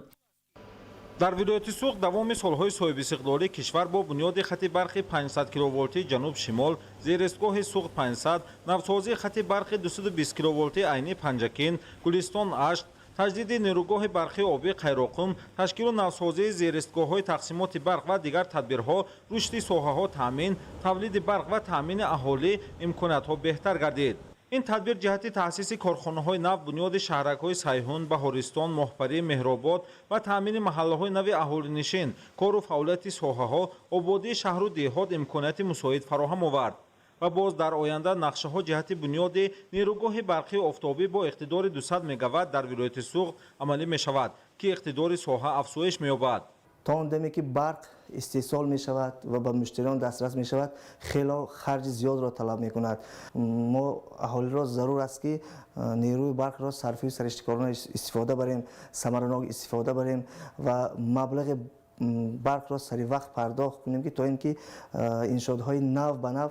Дар вилояти Суғд давоми солҳои соҳибистиқлолии кишвар бо бунёди хати барқи 500 киловолтии ҷануб-шимол, зеристгоҳи Суғд 500, навсозии хати барқи 220 киловолтии Айни Панҷакент, Гулистон Ашт, таҷдиди нерӯгоҳи барқии обии Қайроқум, ташкилу навсозии зеристгоҳҳои тақсимоти барқ ва дигар тадбирҳо рушди соҳаҳо, таъмин, тавлиди барқ ва таъмини аҳолӣ имкониятҳо беҳтар гардид. Ин тадбир ҷиҳати таъсиси корхонаҳои нав, бунёди шаҳракҳои Сайҳун, Баҳористон, Моҳпарӣ, Меҳробод ва таъмини маҳаллаҳои нави аҳолинишин, кору фаъолияти соҳаҳо, ободии шаҳру деҳот имконияти мусоид фароҳам овард. Ва боз дар оянда нақшаҳо ҷиҳати бунёди нерӯгоҳи барқии офтобӣ бо иқтидори 200 мегаватт дар вилояти Суғд амалӣ мешавад, ки иқтидори соҳа афзоиш меёбад. То он даме ки барқ истеҳсол мешавад ва ба муштариён дастрас мешавад, хело харҷи зиёдро талаб мекунад. Мо аҳолиро зарур аст, ки нерӯи барқро сарфию сариштикорона истифода барем, самаранок истифода барем ва маблағи барқро сари вақт пардохт кунем, ки то ин ки иншоотҳои нав ба нав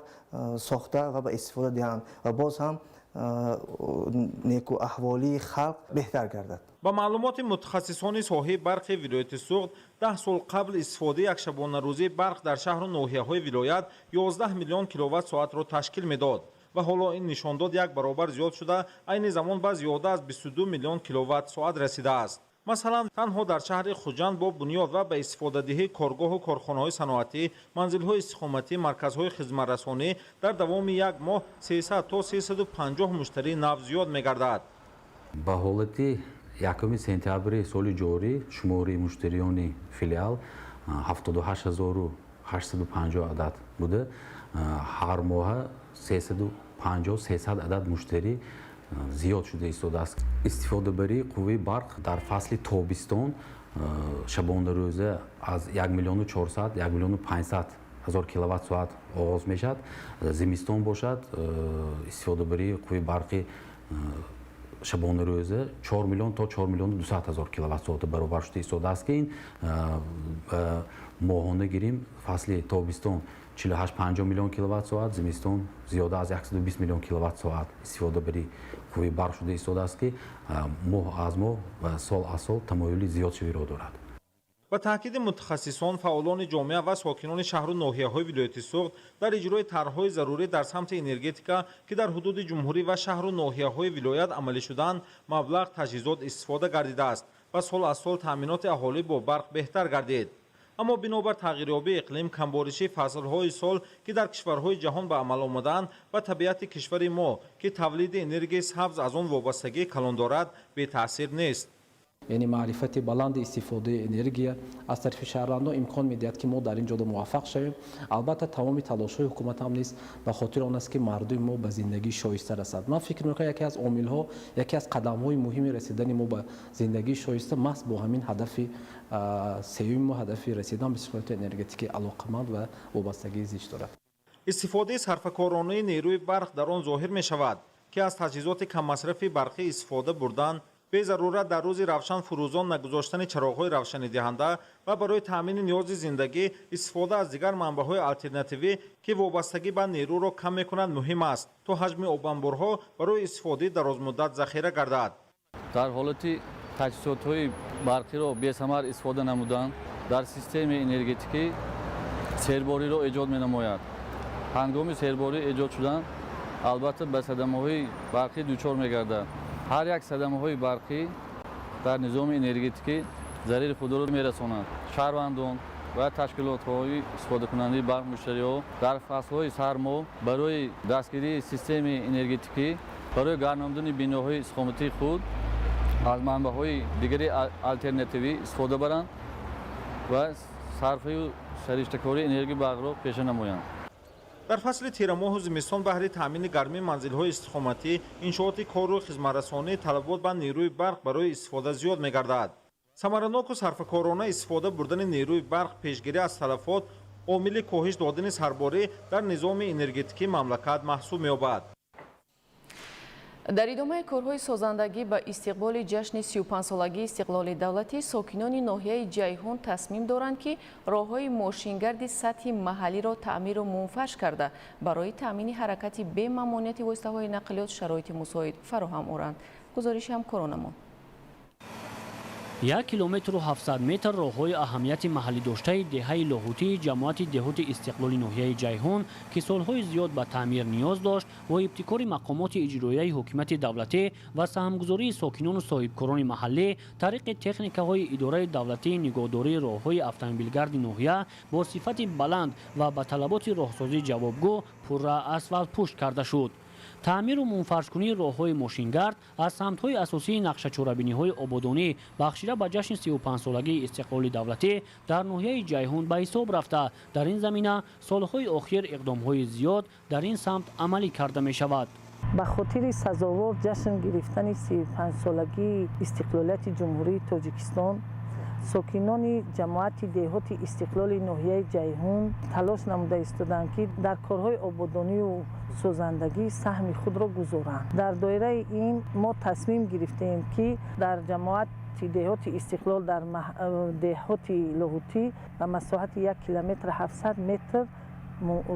сохта ва ба истифода диҳанд ва боз ҳам некуаҳволии халқ беҳтар гардад. Ба маълумоти мутахассисони соҳаи барқи вилояти Суғд, 10 сол қабл истифодаи якшабонарӯзии барқ дар шаҳру ноҳияҳои вилоят 11 миллион киловатт соатро ташкил медод ва ҳоло ин нишондод як баробар зиёд шуда, айни замон ба зиёда аз 22 миллион киловатт соат расидааст. Масалан, танҳо дар шаҳри Хуҷанд бо бунёд ва ба истифодадиҳии коргоҳу корхонаҳои саноатӣ, манзилҳои истиқоматӣ, марказҳои хизматрасонӣ дар давоми як моҳ 300 то 350 муштарии нав зиёд мегардад. Ба ҳолати 1 сентябри соли ҷорӣ шумори муштариёни филиал 78 850 адад буда, ҳар моҳа 350-300 адад муштарӣ зиёд шуда истодааст. Истифодабарии қувваи барқ дар фасли тобистон шабонарӯза аз 1 миллиону 400, 1 миллиону 500 ҳазор киловатт соат оғоз мешавад. Зимистон бошад, истифодабарии қувваи барқи шабонарӯза 4 миллион то 4 миллиону 200 ҳазор киловатт соата баробар шуда истодааст, ки ин моҳона гирим, фасли тобистон 48-50 миллион киловатт соат, зимистон зиёда аз 120 миллион киловатт соат истифодабарии қувваи барқ шуда истодааст, ки моҳ аз моҳ ва сол аз сол тамоюли зиёдшавиро дорад. Ба таъкиди мутахассисон, фаъолони ҷомеа ва сокинони шаҳру ноҳияҳои вилояти Суғд, дар иҷрои тарҳҳои зарурӣ дар самти энергетика, ки дар ҳудуди ҷумҳурӣ ва шаҳру ноҳияҳои вилоят амалӣ шуданд, маблағ, таҷҳизот истифода гардидааст ва сол аз сол таъминоти аҳолӣ бо барқ беҳтар гардид. Аммо бинобар тағйирёбии иқлим, камборишии фаслҳои сол, ки дар кишварҳои ҷаҳон ба амал омадаанд, ва табиати кишвари мо, ки тавлиди энергияи сабз аз он вобастагии калон дорад, бетаъсир нест. Яъне маърифати баланди истифодаи энергия аз тарафи шаҳрвандон имкон медиҳад, ки мо дар ин ҷода муваффақ шавем. Албатта, тамоми талошҳои ҳукумат ҳам низ ба хотири он аст, ки мардуми мо ба зиндагии шоиста расад. Ман фикр мекунам, яке аз омилҳо, яке аз қадамҳои муҳими расидани мо ба зиндагии шоиста маҳз бо ҳамин ҳадафи сеюми мо, ҳадафи расидан ба истиқлолияти энергетикӣ, алоқаманд ва вобастагии зич дорад. Истифодаи сарфакоронаи нерӯи барқ дар он зоҳир мешавад, ки аз таҷҳизоти каммасрафи барқӣ истифода бурдан, безарурат дар рӯзи равшан фурӯзон нагузоштани чароғҳои равшанидиҳанда ва барои таъмини ниёзи зиндагӣ истифода аз дигар манбаъҳои алтернативӣ, ки вобастагӣ ба нерӯро кам мекунад, муҳим аст, то ҳаҷми обанборҳо барои истифодаи дарозмуддат захира гардад. Дар ҳолати таҷҳизотҳои барқиро бесамар истифода намудан дар системаи энергетикӣ сербориро эҷод менамояд. Ҳангоми серборӣ эҷод шудан, албатта, ба садамаҳои барқӣ дучор мегардад. Ҳар як садамаҳои барқӣ дар низоми энергетикӣ зарари худро мерасонад. Шаҳрвандон ва ташкилотҳои истифодакунандаи барқ, муштариҳо дар фаслҳои сармо барои дастгирии системаи энергетикӣ, барои гарм намудани биноҳои истиқоматии худ аз манбаъҳои дигари алтернативӣ истифода баранд ва сарфаю сариштакории энергияи барқро пеша намоянд. Дар фасли тирамоҳу зимистон баҳри таъмини гармии манзилҳои истиқоматӣ, иншооти кору хизматрасонӣ талабот ба нерӯи барқ барои истифода зиёд мегардад. Самараноку сарфакорона истифода бурдани нерӯи барқ, пешгирӣ аз талафот омили коҳиш додани сарборӣ дар низоми энергетикии мамлакат маҳсуб меёбад. Дар идомаи корҳои созандагӣ ба истиқболи ҷашни 35-солагии истиқлоли давлатӣ, сокинони ноҳияи Ҷайҳун тасмим доранд, ки роҳҳои мошингарди сатҳи маҳаллиро таъмиру мунфарш карда, барои таъмини ҳаракати бемамониати воситаҳои нақлиёт шароити мусоид фароҳам оранд. Гузориши ҳамкоронамон. 1 километру 700 метр роҳҳои аҳамияти маҳаллӣ доштаи деҳаи Лоҳутии ҷамоати деҳоти Истиқлоли ноҳияи Ҷайҳун, ки солҳои зиёд ба таъмир ниёз дошт, бо ибтикори мақомоти иҷроияи ҳукумати давлатӣ ва саҳмгузории сокинону соҳибкорони маҳаллӣ тариқи техникаҳои идораи давлатии нигоҳдории роҳҳои автомобилгарди ноҳия бо сифати баланд ва ба талаботи роҳсозӣ ҷавобгӯ пурра асфалтпӯш карда шуд. Таъмиру мунфаршкунии роҳҳои мошингард аз самтҳои асосии нақшачорабиниҳои ободонӣ бахшида ба ҷашни 35-солагии истиқлоли давлатӣ дар ноҳияи Ҷайҳун ба ҳисоб рафта, дар ин замина солҳои охир иқдомҳои зиёд дар ин самт амалӣ карда мешавад. Ба хотири сазовор ҷашн гирифтани 35-солагии истиқлолияти Ҷумҳурии Тоҷикистон сокинони ҷамоати деҳоти Истиқлоли ноҳияи Ҷайҳун талош намуда истоданд, ки дар корҳои ободонию созандагӣ саҳми худро гузоранд. Дар доираи ин мо тасмим гирифтем, ки дар ҷамоати деҳоти Истиқлол дар деҳоти Лоҳутӣ ба масоҳати 1 километр 700 метр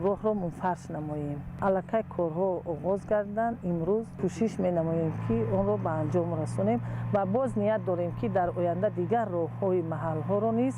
роҳро мунфарш намоем. Аллакай корҳо оғоз гардиданд. Имрӯз кӯшиш менамоем, ки онро ба анҷом расонем ва боз ният дорем, ки дар оянда дигар роҳҳои маҳалҳоро низ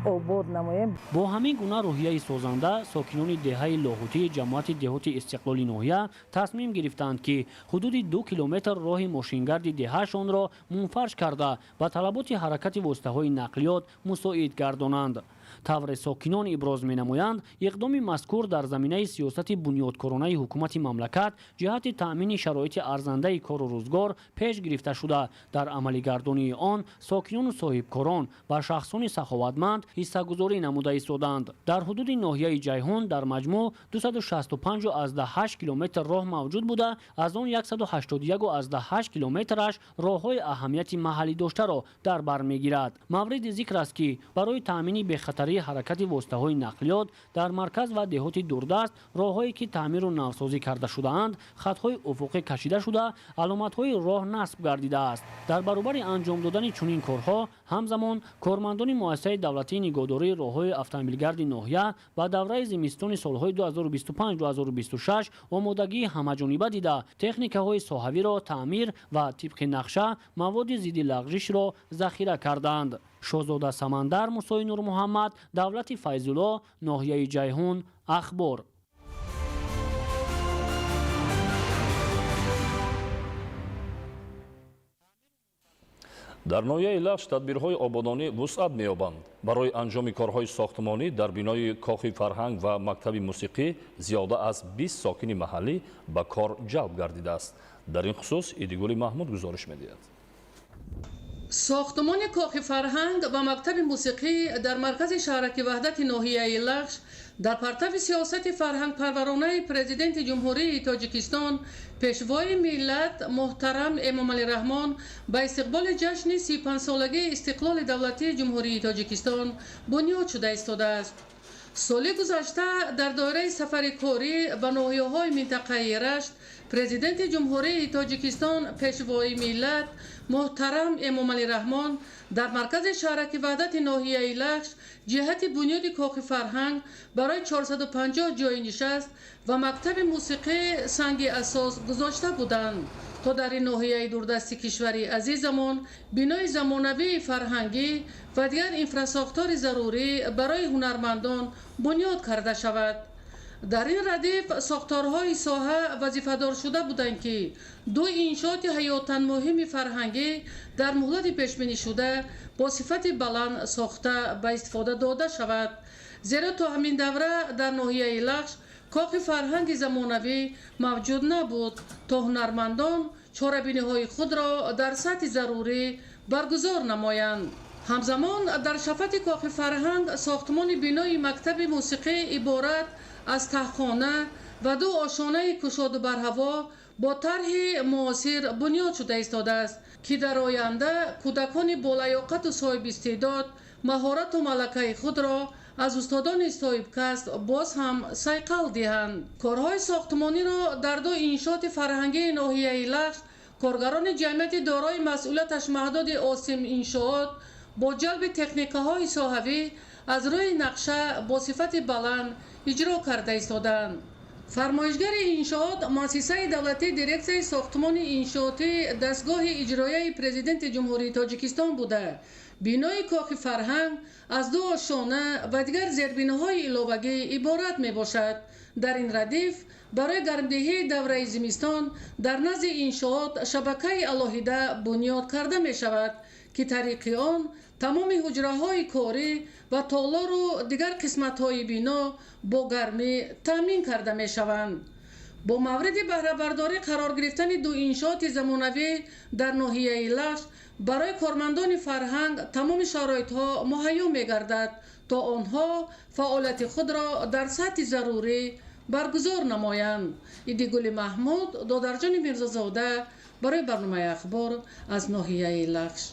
обод намоем. Бо ҳамин гуна рӯҳияи созанда сокинони деҳаи Лоҳутии ҷамоати деҳоти Истиқлоли ноҳия тасмим гирифтанд, ки ҳудуди 2 километр роҳи мошингарди деҳаашонро мунфарш карда, ба талаботи ҳаракати воситаҳои нақлиёт мусоид гардонанд. Тавре сокинон иброз менамоянд, иқдоми мазкур дар заминаи сиёсати бунёдкоронаи ҳукумати мамлакат ҷиҳати таъмини шароити арзандаи кору рӯзгор пеш гирифта шуда, дар амалигардонии он сокинону соҳибкорон ва шахсони саховатманд ҳиссагузорӣ намуда истоданд. Дар ҳудуди ноҳияи Ҷайҳун дар маҷмӯъ 265,8 километр роҳ мавҷуд буда, аз он 181,8 километраш роҳҳои аҳамияти маҳаллӣ доштаро дар бар мегирад. Мавриди зикр аст, ки барои таъмини бехатарии ҳаракати воситаҳои нақлиёт дар марказ ва деҳоти дурдаст роҳҳое ки таъмиру навсозӣ карда шудаанд, хатҳои уфуқӣ кашида шуда, аломатҳои роҳ насб гардидааст. Дар баробари анҷом додани чунин корҳо, ҳамзамон кормандони муассисаи давлатии нигоҳдории роҳҳои автомобилгарди ноҳия ба давраи зимистони солҳои 2025-2026 омодагии ҳамаҷониба дида, техникаҳои соҳавиро таъмир ва тибқи нақша маводи зидди лағжишро захира карданд. Шоҳзода Самандар, Мусои Нурмуҳаммад, Давлати Файзулло, ноҳияи Ҷайҳун, Ахбор. Дар ноҳияи Лахш тадбирҳои ободонӣ вусъат меёбанд. Барои анҷоми корҳои сохтмонӣ дар бинои кохи фарҳанг ва мактаби мусиқӣ зиёда аз 20 сокини маҳаллӣ ба кор ҷалб гардидааст. Дар ин хусус Идигули Маҳмуд гузориш медиҳад. Сохтмони кохи фарҳанг ва мактаби мусиқӣ дар маркази шаҳраки Ваҳдати ноҳияи Лахш дар партави сиёсати фарҳангпарваронаи Президенти Ҷумҳурии Тоҷикистон, Пешвои миллат муҳтарам Эмомалӣ Раҳмон ба истиқболи ҷашни 35-солагии истиқлоли давлатии Ҷумҳурии Тоҷикистон бунёд шуда истодааст. Соли гузашта дар доираи сафари корӣ ба ноҳияҳои минтақаи Рашт Президенти Ҷумҳурии Тоҷикистон, Пешвои миллат муҳтарам Эмомалӣ Раҳмон дар маркази шаҳраки Ваҳдати ноҳияи Лахш ҷиҳати бунёди кохи фарҳанг барои 450 ҷойи нишаст ва мактаби мусиқӣ санги асос гузошта буданд, то дар ин ноҳияи дурдасти кишвари азизамон бинои замонавии фарҳангӣ ва дигар инфрасохтори зарурӣ барои ҳунармандон бунёд карда шавад. Дар ин радиф сохторҳои соҳа вазифадор шуда буданд, ки ду иншооти ҳаётан муҳими фарҳангӣ дар муҳлати пешбинишуда бо сифати баланд сохта ба истифода дода шавад. Зеро то ҳамин давра дар ноҳияи Лахш кохи фарҳанги замонавӣ мавҷуд набуд, то ҳунармандон чорабиниҳои худро дар сатҳи зарурӣ баргузор намоянд. Ҳамзамон дар шафати кохи фарҳанг сохтмони бинои мактаби мусиқӣ иборат аз таҳхона ва ду ошонаи кушоду барҳаво бо тарҳи муосир бунёд шуда истодааст, ки дар оянда кӯдакони болаёқату соҳибистеъдод маҳорату малакаи худро аз устодони соҳибкасб боз ҳам сайқал диҳанд. Корҳои сохтмониро дар ду иншооти фарҳангии ноҳияи Лахш коргарони ҷамъияти дорои масъулияташ маҳдуди Осим иншоот бо ҷалби техникаҳои соҳавӣ аз рӯи нақша бо сифати баланд иҷро карда истодаанд. Фармоишгари иншоот муассисаи давлатии дирексияи сохтмони иншоотӣ дастгоҳи иҷроияи Президенти Ҷумҳурии Тоҷикистон буда, бинои кохи фарҳанг аз ду ошёна ва дигар зербиноҳои иловагӣ иборат мебошад. Дар ин радиф барои гармдиҳии давраи зимистон дар назди иншоот шабакаи алоҳида бунёд карда мешавад, ки тариқи он тамоми ҳуҷраҳои корӣ ва толору дигар қисматҳои бино бо гармӣ таъмин карда мешаванд. Бо мавриди баҳрабардорӣ қарор гирифтани ду иншооти замонавӣ дар ноҳияи Лахш барои кормандони фарҳанг тамоми шароитҳо муҳайё мегардад, то онҳо фаъолияти худро дар сатҳи зарурӣ баргузор намоянд. Идигули Маҳмуд, Додарҷони Мирзозода барои барномаи Ахбор аз ноҳияи Лахш.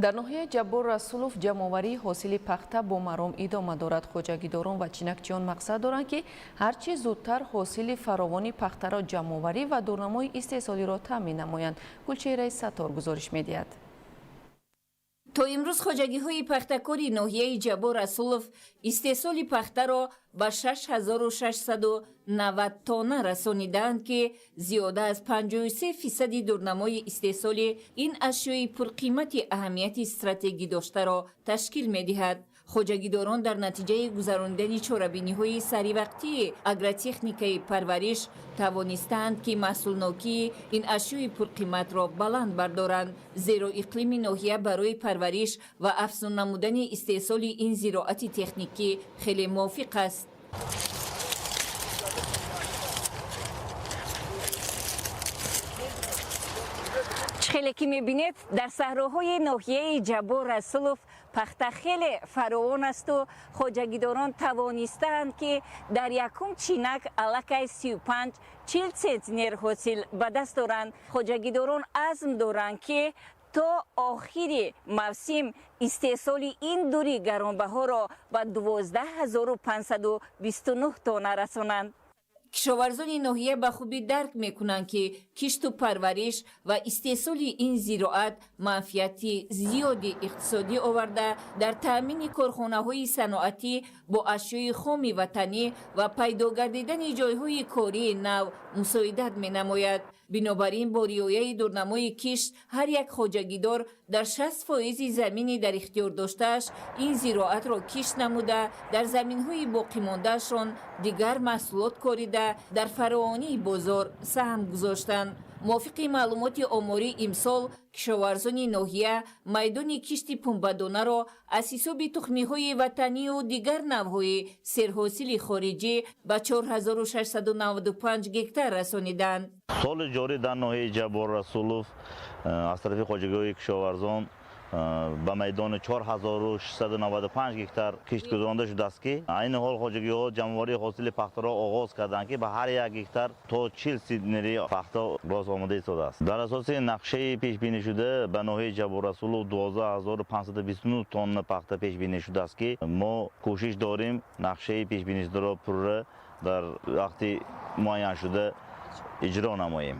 Дар ноҳияи Ҷаббор Расулов ҷамъоварии ҳосили пахта бо маром идома дорад. Хоҷагидорон ва чинакчиён мақсад доранд, ки ҳарчи зудтар ҳосили фаровони пахтаро ҷамъоварӣ ва дурнамои истеҳсолиро таъмин намоянд. Гулчеҳраи Саттор гузориш медиҳад. То имрӯз хоҷагиҳои пахтакори ноҳияи Ҷаббор Расулов истеҳсоли пахтаро ба 6690 тонна расонидаанд, ки зиёда аз 53% дурнамои истеҳсоли ин ашёи пурқимати аҳамияти стратегӣ доштаро ташкил медиҳад. Хоҷагидорон дар натиҷаи гузаронидани чорабиниҳои саривақтии агротехникаи парвариш тавонистаанд, ки маҳсулнокии ин ашёи пурқиматро баланд бардоранд, зеро иқлими ноҳия барои парвариш ва афзун намудани истеҳсоли ин зироати техникӣ хеле мувофиқ аст. Хеле ки мебинед, дар саҳроҳои ноҳияи Ҷаббор Расулов пахта хеле фаровон асту хоҷагидорон тавонистаанд, ки дар якум чинак аллакай 35-40 центнер ҳосил ба даст доранд. Хоҷагидорон азм доранд, ки то охири мавсим истеҳсоли ин дури гаронбаҳоро ба 12529 тонна расонанд. Кишоварзони ноҳия ба хубӣ дарк мекунанд, ки кишту парвариш ва истеҳсоли ин зироат манфиати зиёди иқтисодӣ оварда, дар таъмини корхонаҳои саноатӣ бо ашёи хоми ватанӣ ва пайдо гардидани ҷойҳои кории нав мусоидат менамояд. Бинобар ин, бо риояи дурнамои кишт ҳар як хоҷагидор дар 60% замини дар ихтиёр доштааш ин зироатро кишт намуда, дар заминҳои боқимондаашон дигар маҳсулот корида, дар фаровонии бозор саҳм гузоштанд. Мувофиқи маълумоти оморӣ, имсол кишоварзони ноҳия майдони кишти пунбадонаро аз ҳисоби тухмиҳои ватанию дигар навъҳои серҳосили хориҷӣ ба 4695 гектар расониданд. Соли ҷорӣ дар ноҳияи Ҷаббор Расулов аз тарафи хоҷагиҳои кишоварзон ба майдони 4695 гектар кишт гузаронда шудааст, ки айни ҳол хоҷагиҳо ҷамъоварии ҳосили пахтаро оғоз карданд, ки ба ҳар як гектар то 40 центнери пахта рост омода истодааст. Дар асоси нақшаи пешбинишуда ба ноҳияи Ҷаббор Расулов 12529 тонна пахта пешбинӣ шудааст, ки мо кӯшиш дорим нақшаи пешбинишударо пурра дар вақти муайяншуда иҷро намоем.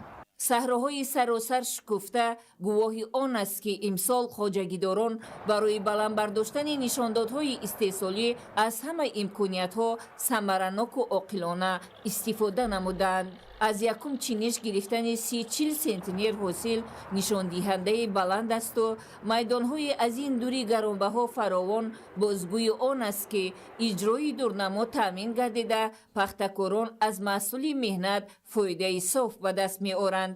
Саҳроҳои саросар шукуфта гувоҳи он аст, ки имсол хоҷагидорон барои баланд бардоштани нишондодҳои истеҳсолӣ аз ҳама имкониятҳо самараноку оқилона истифода намуданд. Аз якум чиниш гирифтани 30-40 центнер ҳосил нишондиҳандаи баланд асту майдонҳои аз ин дури гаронбаҳо фаровон бозгӯи он аст, ки иҷрои дурнамо таъмин гардида, пахтакорон аз маҳсули меҳнат фоидаи соф ба даст меоранд.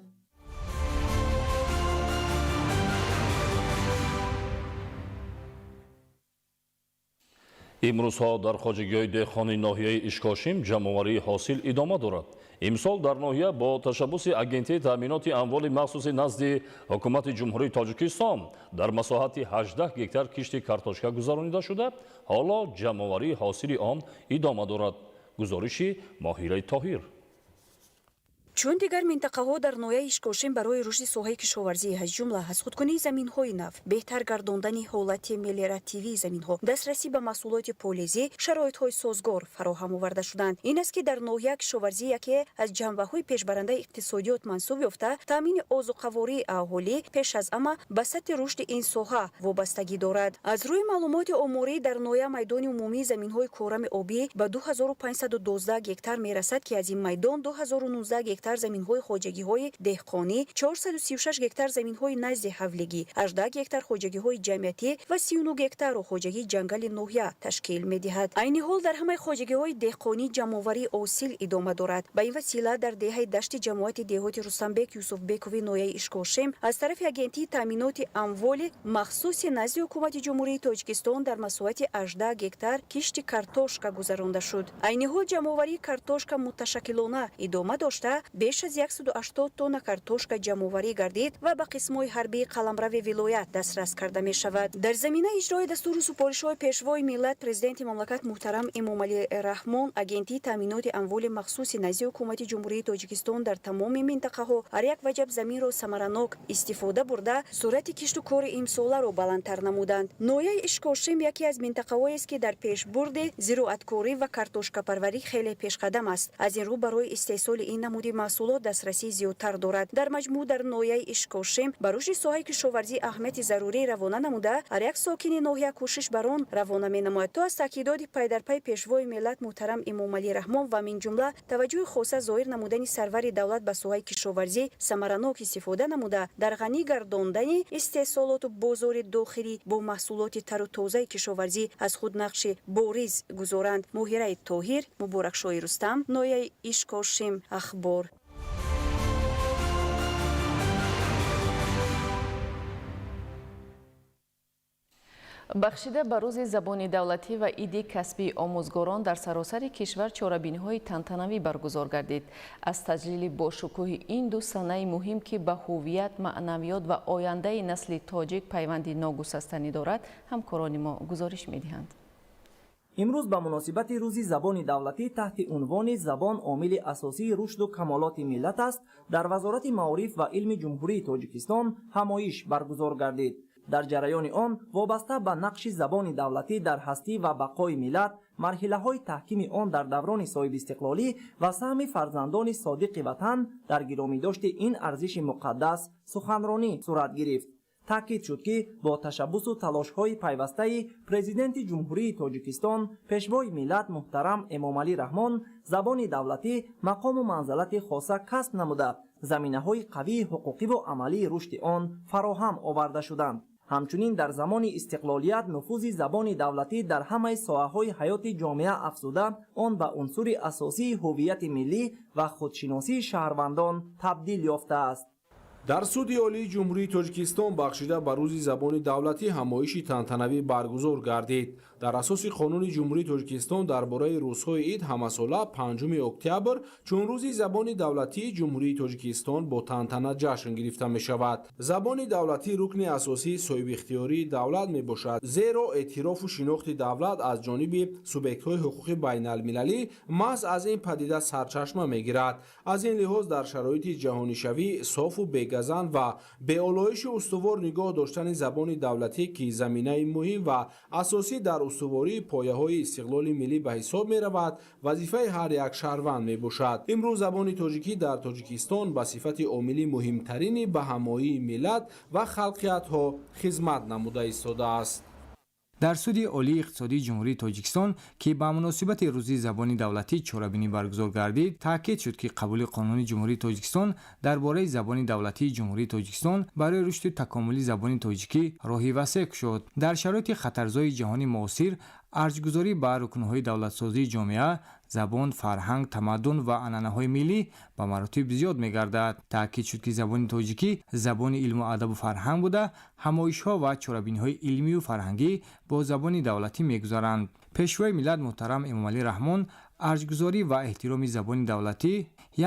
Имрӯзҳо дар хоҷагиҳои деҳқони ноҳияи Ишкошим ҷамъоварии ҳосил идома дорад. Имсол дар ноҳия бо ташаббуси Агентии таъминоти амволи махсуси назди Ҳукумати Ҷумҳурии Тоҷикистон дар масоҳати 18 гектар кишти картошка гузаронида шуда, ҳоло ҷамъоварии ҳосили он идома дорад. Гузориши Моҳираи Тоҳир. Чун дигар минтақаҳо дар ноҳияи Ишкошим барои рушди соҳаи кишоварзӣ, аз ҷумла аз худкунии заминҳои нав, беҳтар гардондани ҳолати мелиоративии заминҳо, дастрасӣ ба маҳсулоти полезӣ, шароитҳои созгор фароҳам оварда шуданд. Ин аст, ки дар ноҳия кишоварзӣ яке аз ҷанбаҳои пешбарандаи иқтисодиёт мансуб ёфта, таъмини озуқавории аҳолӣ пеш аз ҳама ба сатҳи рушди ин соҳа вобастагӣ дорад. Аз рӯи маълумоти оморӣ дар ноҳия майдони умумии заминҳои корами обӣ ба 2512 гектар мерасад, ки аз ин майдон 2019 гектар заминҳои хоҷагиҳои деҳқонӣ, 436 гектар заминҳои назди ҳавлигӣ, 18 гектар хоҷагиҳои ҷамъиятӣ ва 39 гектарро хоҷагии ҷангали ноҳия ташкил медиҳад. Айни ҳол дар ҳамаи хоҷагиҳои деҳқонӣ ҷамъоварии ҳосил идома дорад. Ба ин васила дар деҳаи Дашти ҷамоати деҳоти Рустамбек Юсуфбекови ноҳияи Ишкошим аз тарафи Агентии таъминоти амволи махсуси назди Ҳукумати Ҷумҳурии Тоҷикистон дар масоҳати 18 гектар кишти картошка гузаронда шуд. Айни ҳол ҷамъоварии картошка муташаккилона идома дошта, беш аз 180 тонна картошка ҷамъоварӣ гардид ва ба қисмҳои ҳарбии қаламрави вилоят дастрас карда мешавад. Дар заминаи иҷрои дастуру супоришҳои Пешвои миллат, Президенти мамлакат муҳтарам Эмомалӣ Раҳмон, Агентии таъминоти амволи махсуси назди Ҳукумати Ҷумҳурии Тоҷикистон дар тамоми минтақаҳо ҳар як ваҷаб заминро самаранок истифода бурда, суръати кишту кори имсоларо баландтар намуданд. Ноҳияи Ишкошим яке аз минтақаҳоест, ки дар пешбурди зироаткорӣ ва картошкапарварӣ хеле пешқадам аст. Аз ин рӯ барои истеҳсоли ин намуди маҳсулот дастрасии зиёдтар дорад. Дар маҷмӯъ дар ноҳияи Ишкошим ба рушди соҳаи кишоварзӣ аҳамияти зарурӣ равона намуда, ҳар як сокини ноҳия кӯшиш бар он равона менамояд, то аз таъкидоти пайдарпай Пешвои миллат муҳтарам Эмомалӣ Раҳмон ва минҷумла таваҷҷӯҳи хоса зоҳир намудани сарвари давлат ба соҳаи кишоварзӣ самаранок истифода намуда, дар ғанӣ гардондани истеҳсолоту бозори дохилӣ бо маҳсулоти тару тозаи кишоварзӣ аз худ нақши бориз гузоранд. Моҳираи Тоҳир, Муборакшоҳи Рустам, ноҳияи Ишкошим, Ахбор. Бахшида ба рӯзи забони давлатӣ ва иди касбии омӯзгорон дар саросари кишвар чорабиниҳои тантанавӣ баргузор гардид. Аз таҷлили бошукӯҳи ин ду санаи муҳим, ки ба ҳуввият, маънавиёт ва ояндаи насли тоҷик пайванди ногусастанӣ дорад, ҳамкорони мо гузориш медиҳанд. Имрӯз ба муносибати рӯзи забони давлатӣ таҳти унвони «Забон омили асосии рушду камолоти миллат аст» дар Вазорати маориф ва илми Ҷумҳурии Тоҷикистон ҳамоиш баргузор гардид. Дар ҷараёни он вобаста ба нақши забони давлатӣ дар ҳастӣ ва бақои миллат, марҳилаҳои таҳкими он дар даврони соҳибистиқлолӣ ва саҳми фарзандони содиқи ватан дар гиромидошти ин арзиши муқаддас суханронӣ сурат гирифт. Таъкид шуд, ки бо ташаббусу талошҳои пайвастаи Президенти Ҷумҳурии Тоҷикистон, Пешвои миллат муҳтарам Эмомалӣ Раҳмон, забони давлатӣ мақому манзалати хоса касб намуда, заминаҳои қавии ҳуқуқиву амалии рушди он фароҳам оварда шуданд. Ҳамчунин дар замони истиқлолият нуфузи забони давлатӣ дар ҳамаи соҳаҳои ҳаёти ҷомеа афзуда, он ба унсури асосии ҳуввияти миллӣ ва худшиносии шаҳрвандон табдил ёфтааст. Дар Суди Олии Ҷумҳурии Тоҷикистон бахшида ба рӯзи забони давлатӣ ҳамоиши тантанавӣ баргузор гардид. Дар асоси Қонуни Ҷумҳурии Тоҷикистон дар бораи рӯзҳои ид ҳамасола 5 октябр чун рӯзи забони давлатии Ҷумҳурии Тоҷикистон бо тантана ҷашн гирифта мешавад. Забони давлатӣ рукни асосии соҳибихтиёрии давлат мебошад, зеро эътирофу шинохти давлат аз ҷониби субъектҳои ҳуқуқи байналмилалӣ маҳз аз ин падида сарчашма мегирад. Аз ин лиҳоз дар шароити ҷаҳонишавӣ софу бегазанд ва беолоиши устувор нигоҳ доштани забони давлатӣ, ки заминаи муҳим ва асосӣ дар устувории пояҳои истиқлоли миллӣ ба ҳисоб меравад, вазифаи ҳар як шаҳрванд мебошад. Имрӯз забони тоҷикӣ дар Тоҷикистон ба сифати омили муҳимтарини ба ҳамоии миллат ва халқиятҳо хизмат намуда истодааст. Дар Суди Олии иқтисодии Ҷумҳурии Тоҷикистон, ки ба муносибати рӯзи забони давлатӣ чорабинӣ баргузор гардид, таъкид шуд, ки қабули Қонуни Ҷумҳурии Тоҷикистон дар бораи забони давлатии Ҷумҳурии Тоҷикистон барои рушду такомули забони тоҷикӣ роҳи васеъ кушод. Дар шароити хатарзои ҷаҳони муосир арҷгузорӣ ба рукнҳои давлатсозии ҷомеа, забон, фарҳанг, тамаддун ва анъанаҳои миллӣ ба маротиб зиёд мегардад. Таъкид шуд, ки забони тоҷикӣ забони илму адабу фарҳанг буда, ҳамоишҳо ва чорабиниҳои илмию фарҳангӣ бо забони давлатӣ мегузаранд. Пешвои миллат муҳтарам Эмомалӣ Раҳмон арҷгузорӣ ва эҳтироми забони давлатӣ,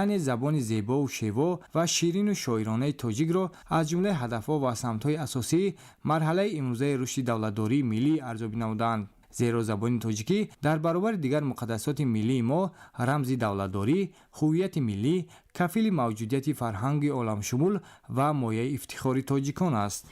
яъне забони зебову шево ва ширину шоиронаи тоҷикро аз ҷумлаи ҳадафҳо ва самтҳои асосии марҳалаи имрӯзаи рушди давлатдории миллӣ арзёбӣ намуданд. Зеро забони тоҷикӣ дар баробари дигар муқаддасоти миллии мо рамзи давлатдорӣ, ҳуввияти миллӣ, кафили мавҷудияти фарҳанги оламшумул ва мояи ифтихори тоҷикон аст.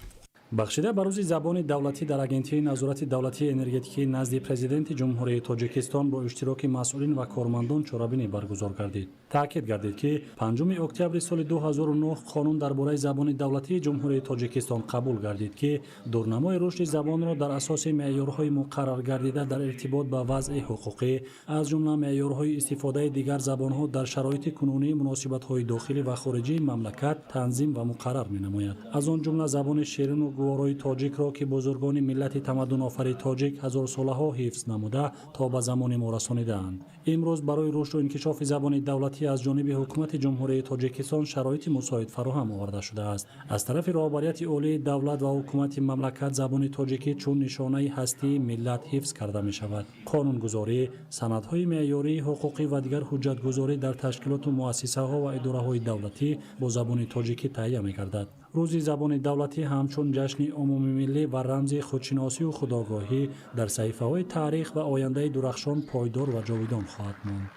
Бахшида ба рӯзи забони давлатӣ дар Агентии назорати давлатии энергетикии назди Президенти Ҷумҳурии Тоҷикистон бо иштироки масъулин ва кормандон чорабинӣ баргузор гардид. Таъкид гардид, ки 5 октябри соли 2009 қонун дар бораи забони давлатии Ҷумҳурии Тоҷикистон қабул гардид, ки дурнамои рушди забонро дар асоси меъёрҳои муқаррар гардида дар иртибот ба вазъи ҳуқуқӣ, аз ҷумла меъёрҳои истифодаи дигар забонҳо дар шароити кунунии муносибатҳои дохилӣ ва хориҷии мамлакат танзим ва муқаррар менамояд. Аз он ҷумла забони ширину гуворои тоҷикро, ки бузургони миллати тамаддунофари тоҷик ҳазорсолаҳо ҳифз намуда то ба замони мо расонидаанд. Имрӯз барои рушду инкишофи забони давлатӣ аз ҷониби ҳукумати Ҷумҳурии Тоҷикистон шароити мусоид фароҳам оварда шудааст. Аз тарафи роҳбарияти олии давлат ва ҳукумати мамлакат забони тоҷикӣ чун нишонаи ҳастии миллат ҳифз карда мешавад. Қонунгузорӣ, санадҳои меъёрии ҳуқуқӣ ва дигар ҳуҷҷатгузорӣ дар ташкилоту муассисаҳо ва идораҳои давлатӣ бо забони тоҷикӣ таҳия мегардад. Рӯзи забони давлатӣ ҳамчун ҷашни умумимиллӣ ва рамзи худшиносию худогоҳӣ дар саҳифаҳои таърих ва ояндаи дурахшон пойдор ва ҷовидон хоҳад монд.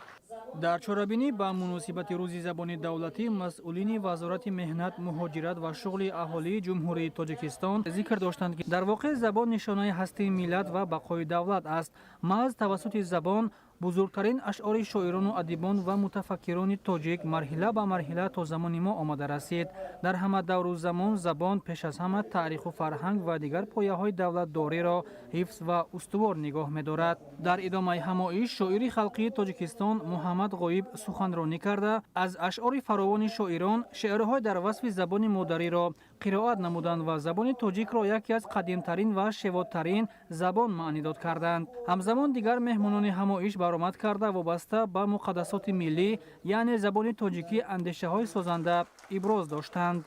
Дар чорабинӣ ба муносибати рӯзи забони давлатӣ масъулини Вазорати меҳнат, муҳоҷират ва шуғли аҳолии Ҷумҳурии Тоҷикистон зикр доштанд, ки дар воқеъ забон нишонаи ҳастии миллат ва бақои давлат аст. Маҳз тавассути забон бузургтарин ашъори шоирону адибон ва мутафаккирони тоҷик марҳила ба марҳила то замони мо омада расид. Дар ҳама давру замон забон пеш аз ҳама таъриху фарҳанг ва дигар пояҳои давлатдориро ҳифз ва устувор нигоҳ медорад. Дар идомаи ҳамоиш шоири халқии Тоҷикистон Муҳаммад Ғоиб суханронӣ карда, аз ашъори фаровони шоирон шеърҳои дар васфи забони модариро қироат намуданд ва забони тоҷикро яке аз қадимтарин ва шевотарин забон маънидод карданд. Ҳамзамон дигар меҳмонони ҳамоиш баромад карда, вобаста ба муқаддасоти миллӣ, яъне забони тоҷикӣ, андешаҳои созанда иброз доштанд.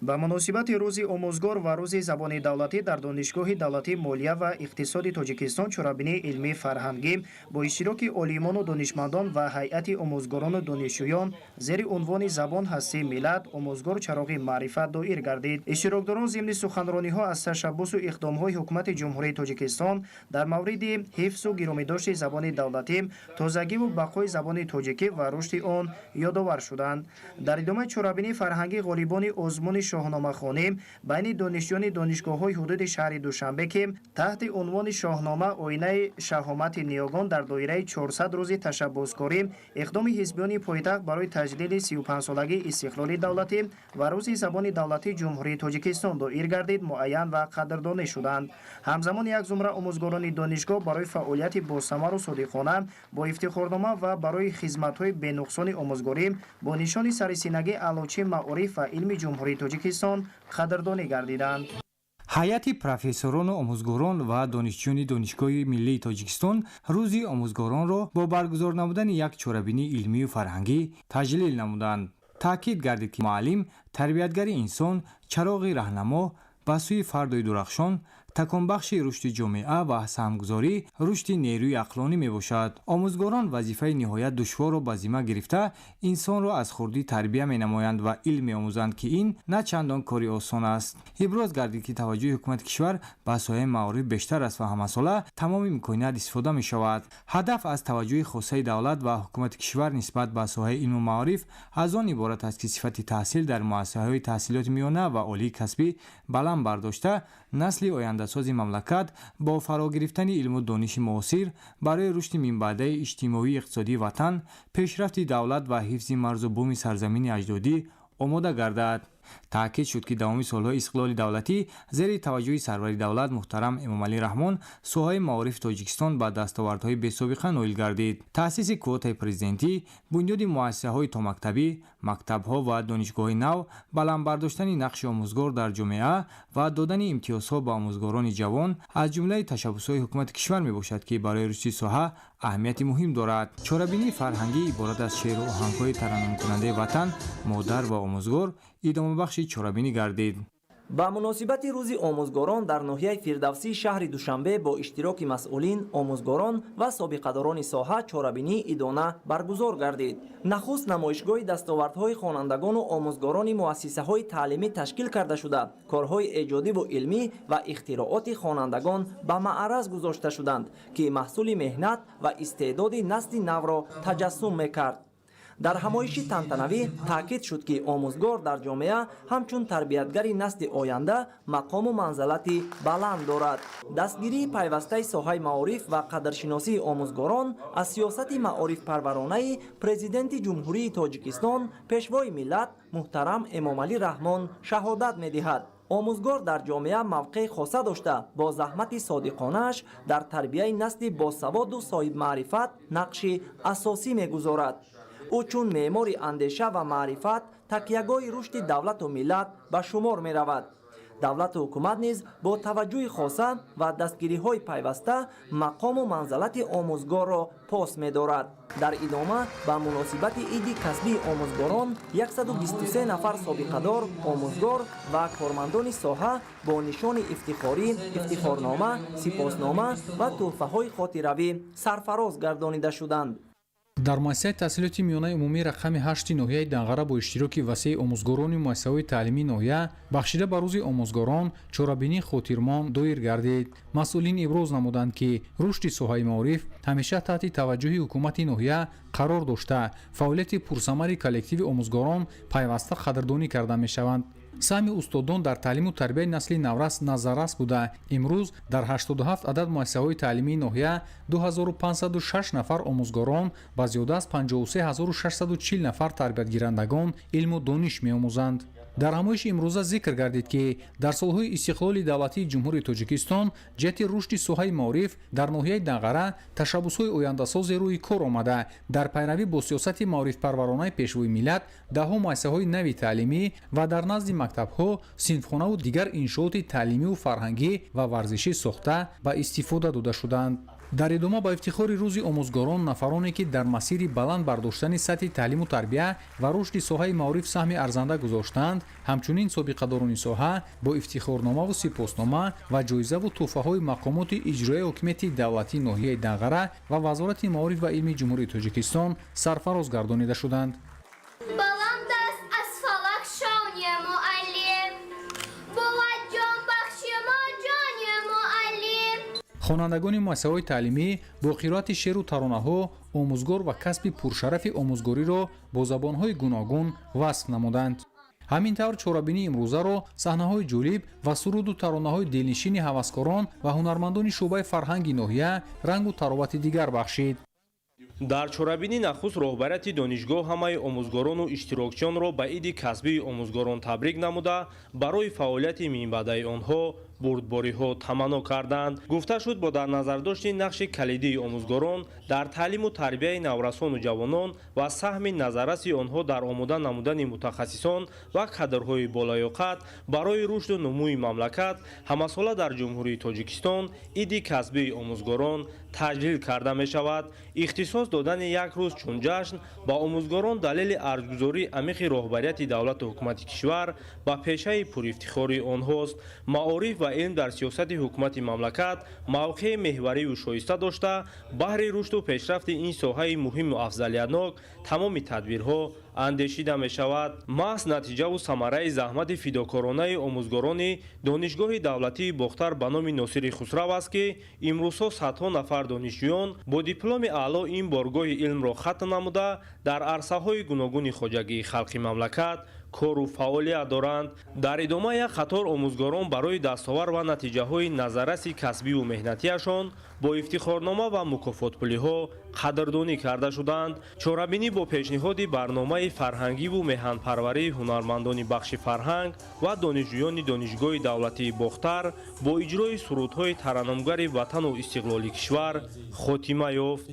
Ба муносибати рӯзи омӯзгор ва рӯзи забони давлатӣ дар Донишгоҳи давлатии молия ва иқтисоди Тоҷикистон чорабинии илмии фарҳангӣ бо иштироки олимону донишмандон ва ҳайати омӯзгорону донишҷӯён зери унвони «Забон ҳастии миллат, омӯзгор чароғи маърифат» доир гардид. Иштирокдорон зимни суханрониҳо аз ташаббусу иқдомҳои ҳукумати Ҷумҳурии Тоҷикистон дар мавриди ҳифзу гиромидошти забони давлатӣ, тозагиву бақои забони тоҷикӣ ва рушди он ёдовар шуданд. Дар идомаи чорабинии фарҳангӣ ғолибони озмуни шоҳномахонӣ байни донишҷӯёни донишгоҳҳои ҳудуди шаҳри Душанбе, ки таҳти унвони «Шоҳнома оинаи шаҳомати ниёгон» дар доираи 400 рӯзи ташаббускорӣ иқдоми ҳизбиёни пойтахт барои таҷлили 35-солагии истиқлоли давлатӣ ва рӯзи забони давлатии Ҷумҳурии Тоҷикистон доир гардид, муайян ва қадрдонӣ шуданд. Ҳамзамон як зумра омӯзгорони донишгоҳ барои фаъолияти босамару содиқона бо ифтихорнома ва барои хизматҳои бенуқсони омӯзгорӣ бо нишони сарисинагии Аълочии маориф ва илми Ҷумҳурии Тоҷикистон қадрдонӣ гардиданд. Ҳайати профессорону омӯзгорон ва донишҷӯёни Донишгоҳи миллии Тоҷикистон рӯзи омӯзгоронро бо баргузор намудани як чорабинии илмию фарҳангӣ таҷлил намуданд. Таъкид гардид, ки муаллим тарбиятгари инсон, чароғи раҳнамо ба сӯи фардои дурахшон, таконбахши рушди ҷомеа ва саҳмгузорӣ рушди нерӯи ақлонӣ мебошад. Омӯзгорон вазифаи ниҳоят душворро ба зимма гирифта, инсонро аз хурдӣ тарбия менамоянд ва илм меомӯзанд, ки ин на чандон кори осон аст. Иброз гардид, ки таваҷҷӯҳи ҳукумати кишвар ба соҳаи маориф бештар аст ва ҳамасола тамоми имконият истифода мешавад. Ҳадаф аз таваҷҷӯҳи хосаи давлат ва ҳукумати кишвар нисбат ба соҳаи илму маориф аз он иборат аст, ки сифати таҳсил дар муассисаҳои таҳсилоти миёна ва олии касбӣ баланд бардошта, насли ояндасози мамлакат бо фаро гирифтани илму дониши муосир барои рушди минбаъдаи иҷтимоию иқтисодии ватан, пешрафти давлат ва ҳифзи марзу буми сарзамини аҷдодӣ омода гардад. Таъкид шуд, ки давоми солҳои истиқлоли давлатӣ зери таваҷҷӯҳи сарвари давлат муҳтарам Эмомалӣ Раҳмон соҳаи маорифи Тоҷикистон ба дастовардҳои бесобиқа ноил гардид. Таъсиси квотаи президентӣ, бунёди муассисаҳои томактабӣ, мактабҳо ва донишгоҳҳои нав, баланд бардоштани нақши омӯзгор дар ҷомеа ва додани имтиёзҳо ба омӯзгорони ҷавон аз ҷумлаи ташаббусҳои ҳукумати кишвар мебошад, ки барои рушди соҳа аҳамияти муҳим дорад. Чорабинии фарҳангӣ иборат аз шеъру оҳангҳои тараннумкунандаи ватан, модар ва омӯзгор идомабахши чорабинӣ гардид. Ба муносибати рӯзи омӯзгорон дар ноҳияи Фирдавсии шаҳри Душанбе бо иштироки масъулин, омӯзгорон ва собиқадорони соҳа чорабинии идона баргузор гардид. Нахуст намоишгоҳи дастовардҳои хонандагону омӯзгорони муассисаҳои таълимӣ ташкил карда шуда, корҳои эҷодиву илмӣ ва ихтирооти хонандагон ба маъраз гузошта шуданд, ки маҳсули меҳнат ва истеъдоди насли навро таҷассум мекард. Дар ҳамоиши тантанавӣ таъкид шуд, ки омӯзгор дар ҷомеа ҳамчун тарбиятгари насли оянда мақому манзалати баланд дорад. Дастгирии пайвастаи соҳаи маориф ва қадршиносии омӯзгорон аз сиёсати маорифпарваронаи Президенти Ҷумҳурии Тоҷикистон, Пешвои миллат муҳтарам Эмомалӣ Раҳмон шаҳодат медиҳад. Омӯзгор дар ҷомеа мавқеи хоса дошта, бо заҳмати содиқонааш дар тарбияи насли босаводу соҳибмаърифат нақши асосӣ мегузорад. Ӯ чун меъмори андеша ва маърифат такягоҳи рушди давлату миллат ба шумор меравад. Давлату ҳукумат низ бо таваҷҷӯҳи хоса ва дастгириҳои пайваста мақому манзалати омӯзгорро пос медорад. Дар идома ба муносибати иди касбии омӯзгорон 123 нафар собиқадор, омӯзгор ва кормандони соҳа бо нишони ифтихорӣ, ифтихорнома, сипоснома ва тӯҳфаҳои хотиравӣ сарфароз гардонида шуданд. Дар муассисаи таҳсилоти миёнаи умумии рақами 8 ноҳияи Данғара бо иштироки васеи омӯзгорони муассисаҳои таълимии ноҳия бахшида ба рӯзи омӯзгорон чорабинии хотирмон доир гардид. Масъулин иброз намуданд, ки рушди соҳаи маориф ҳамеша таҳти таваҷҷӯҳи ҳукумати ноҳия қарор дошта, фаъолияти пурсамари коллективи омӯзгорон пайваста қадрдонӣ карда мешаванд. Саҳми устодон дар таълиму тарбияи насли наврас назаррас буда, имрӯз дар 87 адад муассисаҳои таълимии ноҳия 2506 нафар омӯзгорон ба зиёда аз 53640 нафар тарбиятгирандагон илму дониш меомӯзанд. Дар ҳамоиши имрӯза зикр гардид, ки дар солҳои истиқлоли давлатии Ҷумҳурии Тоҷикистон ҷиҳати рушди соҳаи маориф дар ноҳияи Данғара ташаббусҳои ояндасозе рӯи кор омада, дар пайравӣ бо сиёсати маорифпарваронаи Пешвои миллат даҳҳо муассисаҳои нави таълимӣ ва дар назди мактабҳо синфхонаву дигар иншооти таълимиву фарҳангӣ ва варзишӣ сохта ба истифода дода шуданд. Дар идома ба ифтихори рӯзи омӯзгорон нафароне, ки дар масири баланд бардоштани сатҳи таълиму тарбия ва рушди соҳаи маориф саҳми арзанда гузоштаанд, ҳамчунин собиқадорони соҳа бо ифтихорномаву сипоснома ва ҷоизаву тӯҳфаҳои мақомоти иҷроияи ҳокимияти давлатии ноҳияи Данғара ва Вазорати маориф ва илми Ҷумҳурии Тоҷикистон сарфароз гардонида шуданд. Баланд аст аз фалак шони муаллим, бувад ҷонбахши мо ҷони муаллим. Хонандагони муассисаҳои таълимӣ бо қироати шеъру таронаҳо омӯзгор ва касби пуршарафи омӯзгориро бо забонҳои гуногун васф намуданд. Ҳамин тавр чорабинии имрӯзаро саҳнаҳои ҷолиб ва суруду таронаҳои дилнишини ҳаваскорон ва ҳунармандони шӯъбаи фарҳанги ноҳия рангу таровати дигар бахшид. Дар чорабинӣ нахуст роҳбарияти донишгоҳ ҳамаи омӯзгорону иштирокчиёнро ба иди касбии омӯзгорон табрик намуда, барои фаъолияти минбаъдаи онҳо бурдбориҳо таманно карданд. Гуфта шуд, бо дар назардошти нақши калидии омӯзгорон дар таълиму тарбияи наврасону ҷавонон ва саҳми назарраси онҳо дар омода намудани мутахассисон ва кадрҳои болаёқат барои рушду нумӯи мамлакат, ҳамасола дар Ҷумҳурии Тоҷикистон иди касбии омӯзгорон таҷлил карда мешавад. Ихтисос додани як рӯз чун ҷашн ба омӯзгорон далели арҷгузории амиқи роҳбарияти давлату ҳукумати кишвар ба пешаи пурифтихори онҳост. Маориф ва илм дар сиёсати ҳукумати мамлакат мавқеи меҳвариву шоиста дошта, баҳри рушду пешрафти ин соҳаи муҳиму афзалиятнок тамоми тадбирҳо андешида мешавад. Маҳз натиҷаву самараи заҳмати фидокоронаи омӯзгорони Донишгоҳи давлатии Бохтар ба номи Носири Хусрав аст, ки имрӯзҳо садҳо нафар донишҷӯён бо дипломи аъло ин боргоҳи илмро хатм намуда, дар арсаҳои гуногуни хоҷагии халқи мамлакат кору фаъолият доранд. Дар идома як қатор омӯзгорон барои дастовар ва натиҷаҳои назарраси касбиву меҳнатиашон бо ифтихорнома ва мукофотпулиҳо қадрдонӣ карда шуданд. Чорабинӣ бо пешниҳоди барномаи фарҳангиву меҳанпарварии ҳунармандони бахши фарҳанг ва донишҷӯёни Донишгоҳи давлатии Бохтар бо иҷрои сурудҳои тараннумгари ватану истиқлоли кишвар хотима ёфт.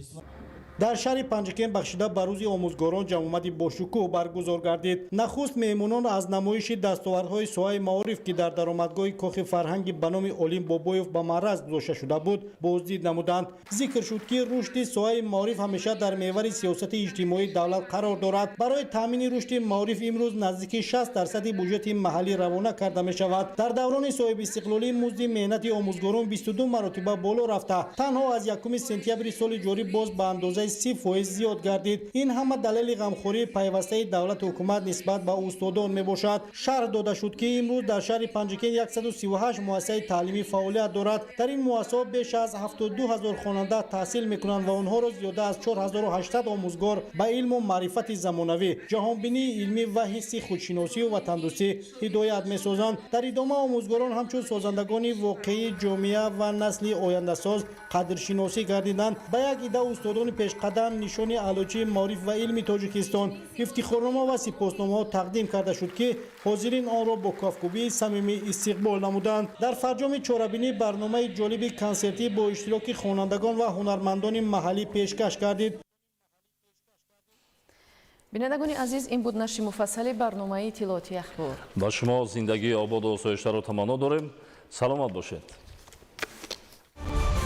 Дар шаҳри Панҷакент бахшида ба рӯзи омӯзгорон ҷамъомади бошукӯҳ баргузор гардид. Нахуст меҳмонон аз намоиши дастовардҳои соҳаи маориф, ки дар даромадгоҳи кохи фарҳанги ба номи Олим Бобоев ба маъраз гузошта шуда буд, боздид намуданд. Зикр шуд, ки рушди соҳаи маориф ҳамеша дар меҳвари сиёсати иҷтимоии давлат қарор дорад. Барои таъмини рушди маориф имрӯз наздики 60% буҷети маҳаллӣ равона карда мешавад. Дар даврони соҳибистиқлолӣ музди меҳнати омӯзгорон 22 маротиба боло рафта, танҳо аз 1 сентябри соли ҷорӣ боз ба андозаи 30% зиёд гардид. Ин ҳама далели ғамхории пайвастаи давлату ҳукумат нисбат ба устодон мебошад. Шарҳ дода шуд, ки имрӯз дар шаҳри Панҷакент 138 муассисаи таълимӣ фаъолият дорад. Дар ин муассисаҳо беш аз 72 ҳазор хонанда таҳсил мекунанд ва онҳоро зиёда аз 4800 омӯзгор ба илму маърифати замонавӣ, ҷаҳонбинии илмӣ ва ҳисси худшиносию ватандӯстӣ ҳидоят месозанд. Дар идома омӯзгорон ҳамчун созандагони воқеии ҷомеа ва насли ояндасоз қадршиносӣ гардиданд. Ба як ида устодони пешқадам нишони аълочии маориф ва илми Тоҷикистон, ифтихорнома ва сипосномаҳо тақдим карда шуд, ки ҳозирин онро бо кафкӯбии самимӣ истиқбол намуданд. Дар фарҷоми чорабинӣ барномаи ҷолиби консертӣ бо иштироки хонандагон ва ҳунармандони маҳаллӣ пешкаш гардид. Бинандагони азиз, ин буд нашри муфассали барномаи иттилоотии Ахбор. Ба шумо зиндагии ободу осоиштаро таманно дорем. Саломат бошед.